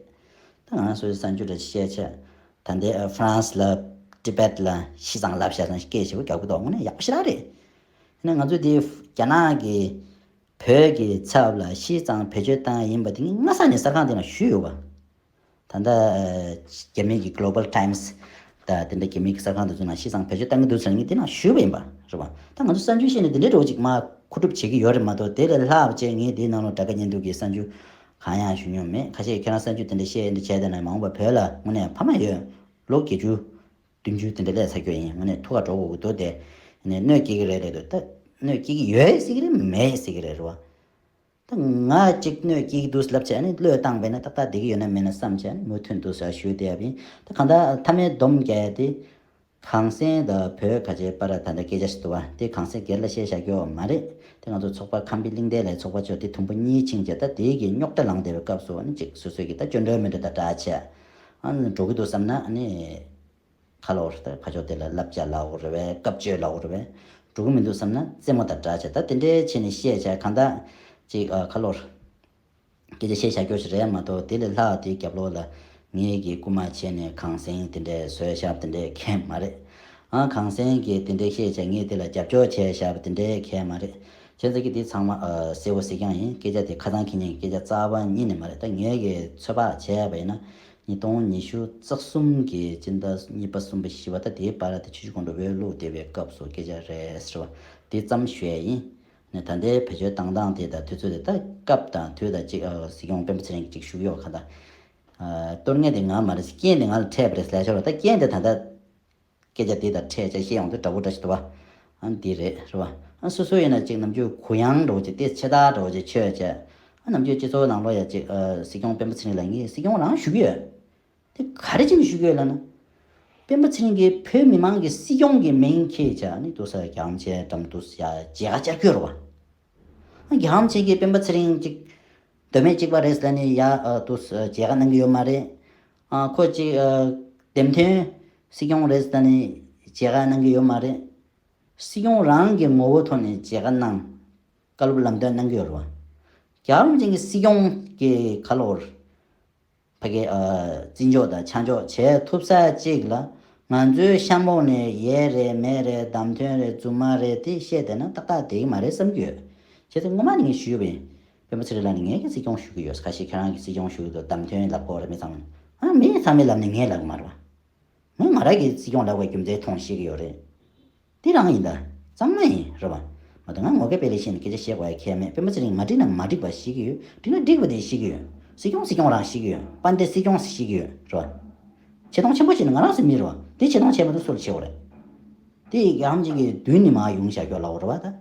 ད་ང་རང་ཚོའི་གསར་འགྱུར་འདྲ་བཤད་ཆ། ད་ལྟའི་ཨ་ཧྥ་རན་སི་ལ་ཏི་བེད་ལ་ཤི་ཙང་ལབ་བྱས་ཙང་སྐད་ཆེ་བོ་རྒྱག་གི་འདུག་དངོས་གནས་ཡག་པོ་ཞེ་དྲག་རེད། ཡིན་ན་ང་ཚོ་དེ་རྒྱ་ནག་གི་བོད་ཀྱི་ཚབ་ལ་ཤི་ཙང་བེད་སྤྱོད་བཏང་ཡ་ཡིན་པ་དེ་ངས་སྔ་ས་ནས་གསར་ཁང་དེ་ན་ཞུས་ཡོད་པ། ད་ལྟ་རྒྱ་མི་གི་Global Times ད་དེ་འདྲ་རྒྱ་མི་གི་གསར་ཁང་དེ་ཚོ་ནང་ཤི་ཙང་བེད་སྤྱོད་བཏང་གི་འདུག་ཟེར་ངས་དེ་ནང་ཞུས་པ་ཡིན་པ་རེད་བ། ད་ང་ཚོ་གསར་འགྱུར་བཤད་ནས་དེ་འདྲའི་འདྲ་བོ་ཅིག་མར་མཁོ་སྒྲུབ་བྱེད་ཀྱི་ཡོད་རེད་མ་གཏོགས། དེ་ལས་ལྷག་པ་བྱས་ངས་དེའི་ནང་ལ་དགྲ་དགའ་གཉེན་སྡུག་གི་གསར་འགྱུར་གང་ཡང་ཞུ་མྱོང་མེད། ཁ་ཤས་ཁྱེད་རང་གསར་འགྱུར་དེ་འདྲ་བཤད་འདི་བྱས་དེ་ན་མ་འོངས་པ་བོད་ལ་དངོས་གནས་ཕ་མ་ཡོད། ལོ་བརྒྱད་ཅུ་བདུན་ཅུ་དེ་འདྲ་སླེབས་ཚར་རྒྱུ་ཡིན། དངོས་གནས་ཐུགས་ཁ་འགྲོ་དགོས་ཀྱི་འདུག་དེ་ནས་གནོད་སྐྱེལ་གྱི་རེད་རེད་འདུག་ད་གནོད་སྐྱེལ་གྱི་ཡོད་ཟེར་གྱི་རེད་མེད་ཟེར་གྱི་རེད་རེད་བ། ད་ང་གཅིག་གནོད་སྐྱེལ་གྱི་འདུག་ལབ་བྱས་ནས་བློས་བཏང་བས་ན་ཏག་ཏག་བསྡད་ཀྱི་ཡོད་ན་མེད་ན་བསམ་བྱས་ནས་མུ་མཐུད་འདུག་ཟེར་ཞུས་བསྡད་ཡ་ཡིན། ད་གང་ལྟར་མཐའ་མའི་སྡོམ་རྒྱག་ཡ་དེ། གངས་སེང་དང་བོད་ཁ་ཆེ་བར་ད་ལྟ་སྐད་ཆ་ཞིག་འདུག་བ། དེ་གངས་སེང་སྒེར་ལ་བཤད་བཞག་རྒྱུ་མ་རེད། དེ་ང་ཚོ་ཚོགས་པ་ཁམས་པའི་གླིང་ཕྲན་ལ་ཚོགས་པ་ཚོ་དེ་དུམ་བུ་གཉིས་ཕྱིན་བྱས་ད་དེའི་གི་རྙོག་དྲ་ལངས་བསྡད་པའི་སྐབས་སུ་ཨ་ནི་ཅིག་སོ་སོའི་གི་ད་སྐྱོན་བྲལ་མི་འདྲ་དང་འདྲ་བྱས། ཨ་ནི་འགྲོ་གི་འདུག་བསམ་ན་ཨ་ནི། ཁ་ལོར་ད་ཕར་ཕྱོགས་དེ་ལ་བསླབ་བྱ་ལབ་དགོས་རེད་པས། སྐབས་བཅོལ་ལབ་དགོས་རེད་པས། འགྲོ་གི་མི་འདུག་བསམ་ན་རྩེད་མོ་དང་འདྲ་བྱས་ད་དེ་འདྲའི་བྱས་ནས་བཤད་བྱས་གང་ལྟར་ཅིག་ཨ་ཁ་ལོར་སྐད་ཆ་བཤད་བཞག་རྒྱུ་ཞིག་རེད་མ་གཏོགས། དེ་ལས་ལྷག་དེའི་རྒྱབ་ལོགས་ལ་ངེད་ཀྱིས་རྐུ་མ་བྱས་ནས་གངས་སེང་དེ་འདྲའི་བཟོས་བཞག་དེ་འདྲའི་གང་ཡང་མ་རེད། ཨ་གངས་སེང་གིས་དེ་འདྲའི་བཤད་བྱས་ངས་དེ་ལ་རྒྱབ་སྐྱོར་བྱས་བཞག་པ་དེ་འདྲའི་གང་ཡང་མ་རེད། བྱས་ཙང་གི་དེ་ཚང་མ་ཨ་གསལ་བོ་གཟིགས་རྐྱང་ཡིན། སྐད་ཆ་དེ་ཁ་ཚང་ཁེ་ཉེན་གྱི་སྐད་ཆ་རྩ་བ་ཉིད་ནས་མ་རེད། ད་ངེད་ཀྱིས་ཚོད་དཔག་བྱས་པ་ཡིན་ན། ཉིས་སྟོང་ཉི་ཤུ་རྩ་གསུམ་གྱི་སྤྱི་ཟླ་གཉིས་པ་གསུམ་པ་བཞི་པ་ད་དེའི་བར་དུ་ཆུ་བཞི་སྒང་དྲུག་བོད་བླུགས་བསྡད་པའི་སྐབས་སུ་སྐད་ཆ་རེད་ཟེར་བ་དེ་ཙམ་ཞུ་ཡ་ཡིན། ནས་ད་ལྟའི་བེད་སྤྱོད་བཏང་སྟངས་དེ་དང་དུས་ཚོད་དེ་ད་སྐབས་དང་དུས་དང་གཅིག་ཨ་སྲིད་སྐྱོང་སྤེན་པ་ཚེ་རིང་གིས་གཅིག་ཞུ་གི་ཡོད་ག་ད། ཨ་གཏོར་མཁན་དེ་ང་མ་རེད། རྐྱེན་དེ་ང་ལ་འཕྲད་པ་རེད་ཟེར་ལབ་ཤོར་བ། ད་རྐྱེན་དེ་ད་ལྟ། སྐད་ཆ་དེ་དང་འཕྲད་བྱས་བཤད་ཡོང་དུས་འདྲ་པོ་འདྲ་ཞིག་འདུག་བ། ཨ་འདི་རེད་རེད་བ། ཨ་སོ་སོ་ཡིན་ན་ཅིག་ནམ་རྒྱུན་གུ་ཡངས་འདྲ་པོ་ཅིག་དེ་ཆེ་ཐག་འདྲ་པོ་ཅིག་ཆོད་བྱས། ཨ་ནམ་རྒྱུན་སྤྱི་ཚོགས་ནང་ལོགས་ཡ་ཅིག་ཨ་སྲིད་སྐྱོང་སྤེན་པ་ཚེ་རིང་ལ་ངས་སྲིད་སྐྱོང་རང་ཞུ་གི་ཡོད། དེ་ག་རེ་བྱས་ནས་ཞུ་གི་ཡོད་ལབ་ན། སྤེན་པ་ཚེ་རིང་གིས་བོད་མི་མང་གི་སྲིད་སྐྱོང་གི་མིང་འཁྱེར་བྱས་ནི་ཏུ་ས་རྒྱ་ཧམ་ཆེན་འགྲམ་དུ་ཡ་མཇལ་ཁ་བཅར་གྱི་ཡོད་རེད་བ། རྒྱ་ཧམ་ཆེན་གྱིས་སྤེན་པ་ཚེ་རིང་ཅིག་མདོ་སྨད་གཅིག་པ་རེད་ཟེར་ནས་ཡ་ཨ་དུ་མཇལ་ཁ་གནང་གི་ཡོད་མ་རེད། ཨ་ཁོ་ཅིག་ཨ་འདེམས་ཐོན་སྲིད་སྐྱོང་རེད་ཟེར་ནས་མཇལ་ཁ་གནང་གི་ཡོད་མ་རེད། སྲིད་སྐྱོང་རང་གི་ངོ་བོ་ཐོག་ནས་མཇལ་ཁ་གནང་། བཀའ་སློབ་ལམ་སྟོན་གནང་གི་ཡོད་རེད་བ། རྒྱ་ཧམ་ཆེན་གྱིས་སྲིད་སྐྱོང་གི་ཁ་ལོར། ཕ་གི་ཨ་བརྩི་འཇོག་དང་ཆ་འཇོག་བྱེད་ཐུབ་ས་གཅིག་ལ། ང་ཚོའི་གཤམ་འོག་ནས་ཡས་རེད་མས་རེད་བདམས་ཐོན་རེད་རྫུན་མ་རེད་དེ་བཤད་བསྡད་ན་ཏག་ཏག་བསྡད་ཀྱི་མ་རེད་བསམ་གྱི་ཡོད། བྱས་ཙང་སྔོན་མ་ནས་ངས་ཞུས་པ་ཡིན། སྤེན་པ་ཚེ་རིང་ལགས་ནས་ངས་ཀྱི་སྲིད་སྐྱོང་ཞུ་གི་ཡོད། ཁ་ཤས་ཁྱེད་རང་གི་སྲིད་སྐྱོང་ཞུ་གི་འདུག་བདམས་ཐོན་ལབ་ཀྱི་ཡོད་རེད། མི་ཚང་མས་ཨ་མི་ཚང་མས་ལབ་ནས་ངས་ལབ་ཀྱི་མ་རེད་བ། ངས་ང་རང་གི་སྲིད་སྐྱོང་ལབ་པའི་རྒྱུ་མཚན་མཐོང་ཤེས་ཀྱི་ཡོད་རེད། དེ་རང་ཡིན་ད། གཙང་མ་ཡིན་རེད་བ། མ་གཏོགས་ང་ངོ་སྐལ་དཔལ་ལས་བཤད་ནས་སྐད་ཆ་བཤད་དགོས་ཡ་ཁྱད་མེད། སྤེན་པ་ཚེ་རིང་མ་འགྲིག་ན་མ་འགྲིག་པ་ཤེས་ཀྱི་ཡོད། འགྲིག་ན་འགྲིག་པ་དེ་ཤེས་ཀྱི་ཡོད། སྲིད་སྐྱོང་སྲིད་སྐྱོང་རང་ཤེས་ཀྱི་ཡོད། དཔལ་ལྡན་སྲིད་སྐྱོང་ཤེས་ཀྱི་ཡོད་རེད་བ། ཆེ་མཐོང་ཆེན་པོ་བྱས་ན་ང་རང་ཚོ་མི་རེད་བ། དེ་ཆེ་མཐོང་ཆེ་མ་གཏོགས་སུ་ལ་ཆེ་བ་རེད། དེ་ཡང་ཅིག་གི་མདུན་ནས་མར་ཡོང་བཞག་ཀྱོག་ལ་བ་རེད་བ་ད།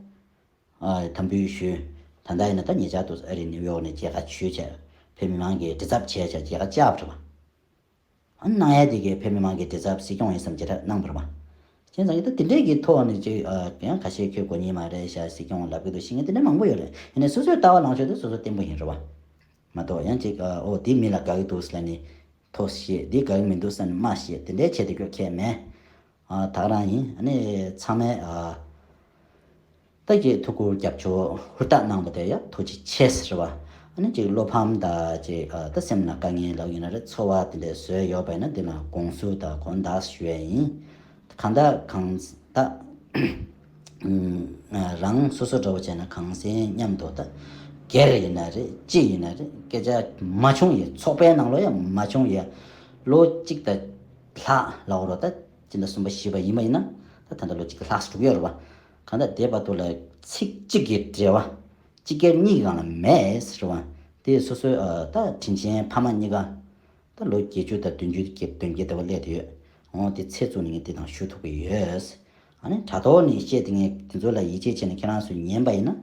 ཨ། དམ་འབུལ་ཞུས། ད་ལྟ་ཡིན་ན་ད་ཉེ་ཆར་དུ་ཨ་རི་ནིའུ་ཡོག་ནས་མཇལ་ཁ་ཞུས་བྱས། བོད་མི་མང་གིས་དྲི་ཚབ་བྱས་བྱས་མཇལ་ཁ་བཅར་བ་རེད་བ། ཨ། གནང་ཡ་དེ་གའི་བོད་མི་མང་གི་དྲི་ཚབ་སྲིད་སྐྱོང་ཡིན་བསམ་ཅི་འདྲ་གནང་བ་རེད་བ། བྱས་ཙང་གི་ད་དེ་འདྲའི་གི་ཐོག་ནས་ཅིག་ཨ། ཡང་ཁ་ཤས་ཁྱོད་དགོས་ངེས་མ་རེད་ཤག་སྲིད་སྐྱོང་ལབ་གི་འདུག་ཤི་ངས་དེ་འདྲ་མང་པོ་ཡོད་རེད། ཡིན་ནའི་སོ་སོའི་ལྟ་བ་ལངས་ཕྱོགས་དེ་སོ་སོ་བརྟན་པོ་ཡིན་རེད་བ། མ་གཏོགས་ཡང་ཅིག་ཨ། ཨོ་དེ་མི་ལ་དགའ་གི་འདུག་ཟེར་ལབ་ནས་ཐོ་བཤད། དེ་དགའ་གི་མི་འདུག་ཟེར་ནས་མ་བཤད། དེ་འདྲའི་བྱས་དེ་ཁྱོད་ཁྱད་མེད། ཨ། ད་ག་རང་ཡིན། ཨ་ནི་ཚང་མས་ཨ། ད་ཀྱི་ཐུགས་ཁུར་རྒྱབ་སྐྱོར་ཧུར་ཐག་གནང་བ་དེ་ཡ་ཐུགས་རྗེ་ཆེ་ཟེར་བ། ཨ་ནི་ཅིག་བློ་ཕམ་དང་ཅིག་ཨ། ད་སེམས་ལ་དཀའ་ངལ་ལབ་ཡིན་ན་རེད། ཚོར་བ་དེ་འདྲ་བཟོས་ཡོད་པ་ཡིན་ན་འདི་ལ་དགོངས་ཚུལ་དང་དགོངས་དག་ཞུ་ཡ་ཡིན། གང་ལྟར་གང་ལྟར། ཨུམ། རང་སོ་སོ་འདྲ་བོ་བྱས་ན་གངས་སེང་མཉམ་དུ་ད་སྒེར་ཡིན་ན་རེད། ཅི་ཡིན་ན་རེད། སྐད་ཆ་མ་བྱུང་ཡ། ཚོགས་པའི་ནང་ལོགས་ཡང་མ་བྱུང་ཡ། ལོ་གཅིག་དང་ལྷག་ལབ་རོགས། ད་སྤྱི་ཟླ་གསུམ་པ་བཞི་པ་ཡིན་པ་ཡིན་ན་ད་ད་ལྟ་ལོ་གཅིག་དང་ལྷག་ཙམ་འགྲོ་གི་ཡོད་རེད་བ། གང་ལྟར་དེ་བར་དུ་ལ་ཚིག་གཅིག་གི་འབྲེལ་བ་སྤྱི་སྒེར་གཉིས་ཀྱི་སྒང་ལ་མེད་ཟེར་བ། དེ་སོ་སོའི་ཨ། ད་དྲིན་ཆེན་ཕ་མ་གཉིས་ཀ་ད་ལོ་བརྒྱད་ཅུ་དང་བདུན་ཅུ་བདུན་བརྒྱད་དེ་བ་སླེབས་བསྡད་ཡོད། འོ་དེ་ཚེ་བཙུགས་ནས་ངས་དེ་དང་ཞུ་ཐུབ་ཀྱི་ཡོད། ཨ་ནི་དྲ་ཐོག་ནས་བཤད་དེ་ངས་དེ་ཚོ་ལ་ཡིད་ཆེས་བྱས་ནས་ཁྱེད་རང་ཚོས་ཉན་པ་ཡིན་ན།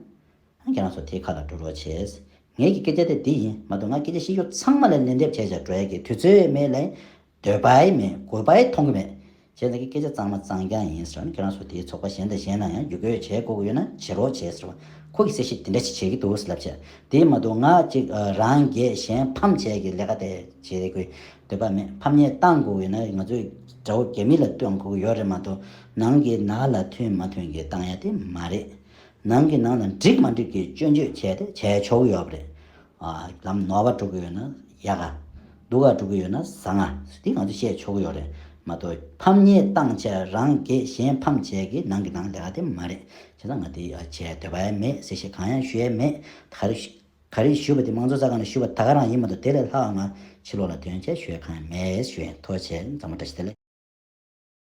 ཨ། ཁྱེད་རང་ཚོ་དེའི་ཁ་ལ་འགྲོ་རོགས་བྱས། ངེད་ཀྱི་སྐད་ཆ་དེ་འདི་ཡིན་མ་གཏོགས་ང་སྐད་ཆ་བཤད་རྒྱུ་ཚང་མ་ལ་ལན་འདེབས་བྱས་བྱས་འགྲོ་ཡ་གི་དུས་ཚོད་མེད་ལ། འདོད་པ་ཡི་མེད། དགོས་པ་ཡི་མཐོང་གི་མེད། བྱས་ཙང་གི་སྐད་ཆ་གཙང་མ་གཙང་རྐྱང་ཡིན་ཟེར་བ་ནི་ཁྱེད་རང་ཚོ་དེའི་ཚོགས་པ་གཞན་དང་གཞན་ལ་ཡང་བརྒྱུད་སྐུལ་བྱེད་དགོས་ཀྱི་ཡོད་ན་བྱེད་རོགས་བྱས་ཟེར་བ། ཁོ་གི་གསལ་བཤད་དེ་འདྲ་ཞིག་བྱེད་ཀྱི་འདུག་ཟེར་ལབ་བྱས། དེ་མ་གཏོགས་ང་གཅིག་ཨ། རང་སྒེར་གཞན་ཕམ་བྱས་ཀྱི་ལས་ཀ་དེ་བྱེད་དགོས་འདོད་པ་མེད། ཕམ་ཉེས་བཏང་དགོས་ཡོད་ན་ང་ཚོས་དགྲ་བོ་རྒྱ་མི་ལ་བཏང་དགོས་ཀྱི་ཡོད་རེད་མ་གཏོགས་ནང་གི་ནང་ལ་མཐུན་མ་མཐུན་གྱི་བཏང་ཡ་དེ་མ་རེད། ནང་གི་ནང་ལ་འགྲིག་མ་འགྲིག་གི་སྐྱོན་བརྗོད་བྱས་ཏེ་བྱས་ཆོག་གི་ཡོད་པ་རེད། ཨ། ལམ་ནོར་བ་འགྲོ་གི་ཡོད་ན་ཡག་ག་སྡུག་ག་འགྲོ་གི་ཡོད་ན་བཟང་ང་། དེ་ང་ཚོ་བཤད་ཆོག་གི་ཡོད་རེད་མ་གཏོགས་ཕམ་ཉེས་བཏང་བྱས་རང་སྒེར་གཞན་ཕམ་བྱས་ཀྱི་ནང་གི་ནང་ལས་ཀ་དེ་མ་རེད། བྱས་ཙང་ང་དེ་བྱས་འདོད་པ་ཡང་མེད། གསལ་བཤད་གང་ཡང་ཞུ་ཡས་མེད། ག་རེ་ག་རེ་ཞུས་པ་དེ་མང་གཙོ་གསར་ཁང་ནས་ཞུས་པ་ད་ག་རང་ཡིན་མ་གཏོགས་དེ་ལས་ལྷག་ང་ཕྱི་ལོགས་ལ་དོན་བྱས་ཞུ་ཡས་གང་ཡང་མེད་ཞུ་ཡས། ཐུགས་རྗེ་ཆེ། མཚམས་མ་བཀྲ་ཤིས་བདེ་ལེགས།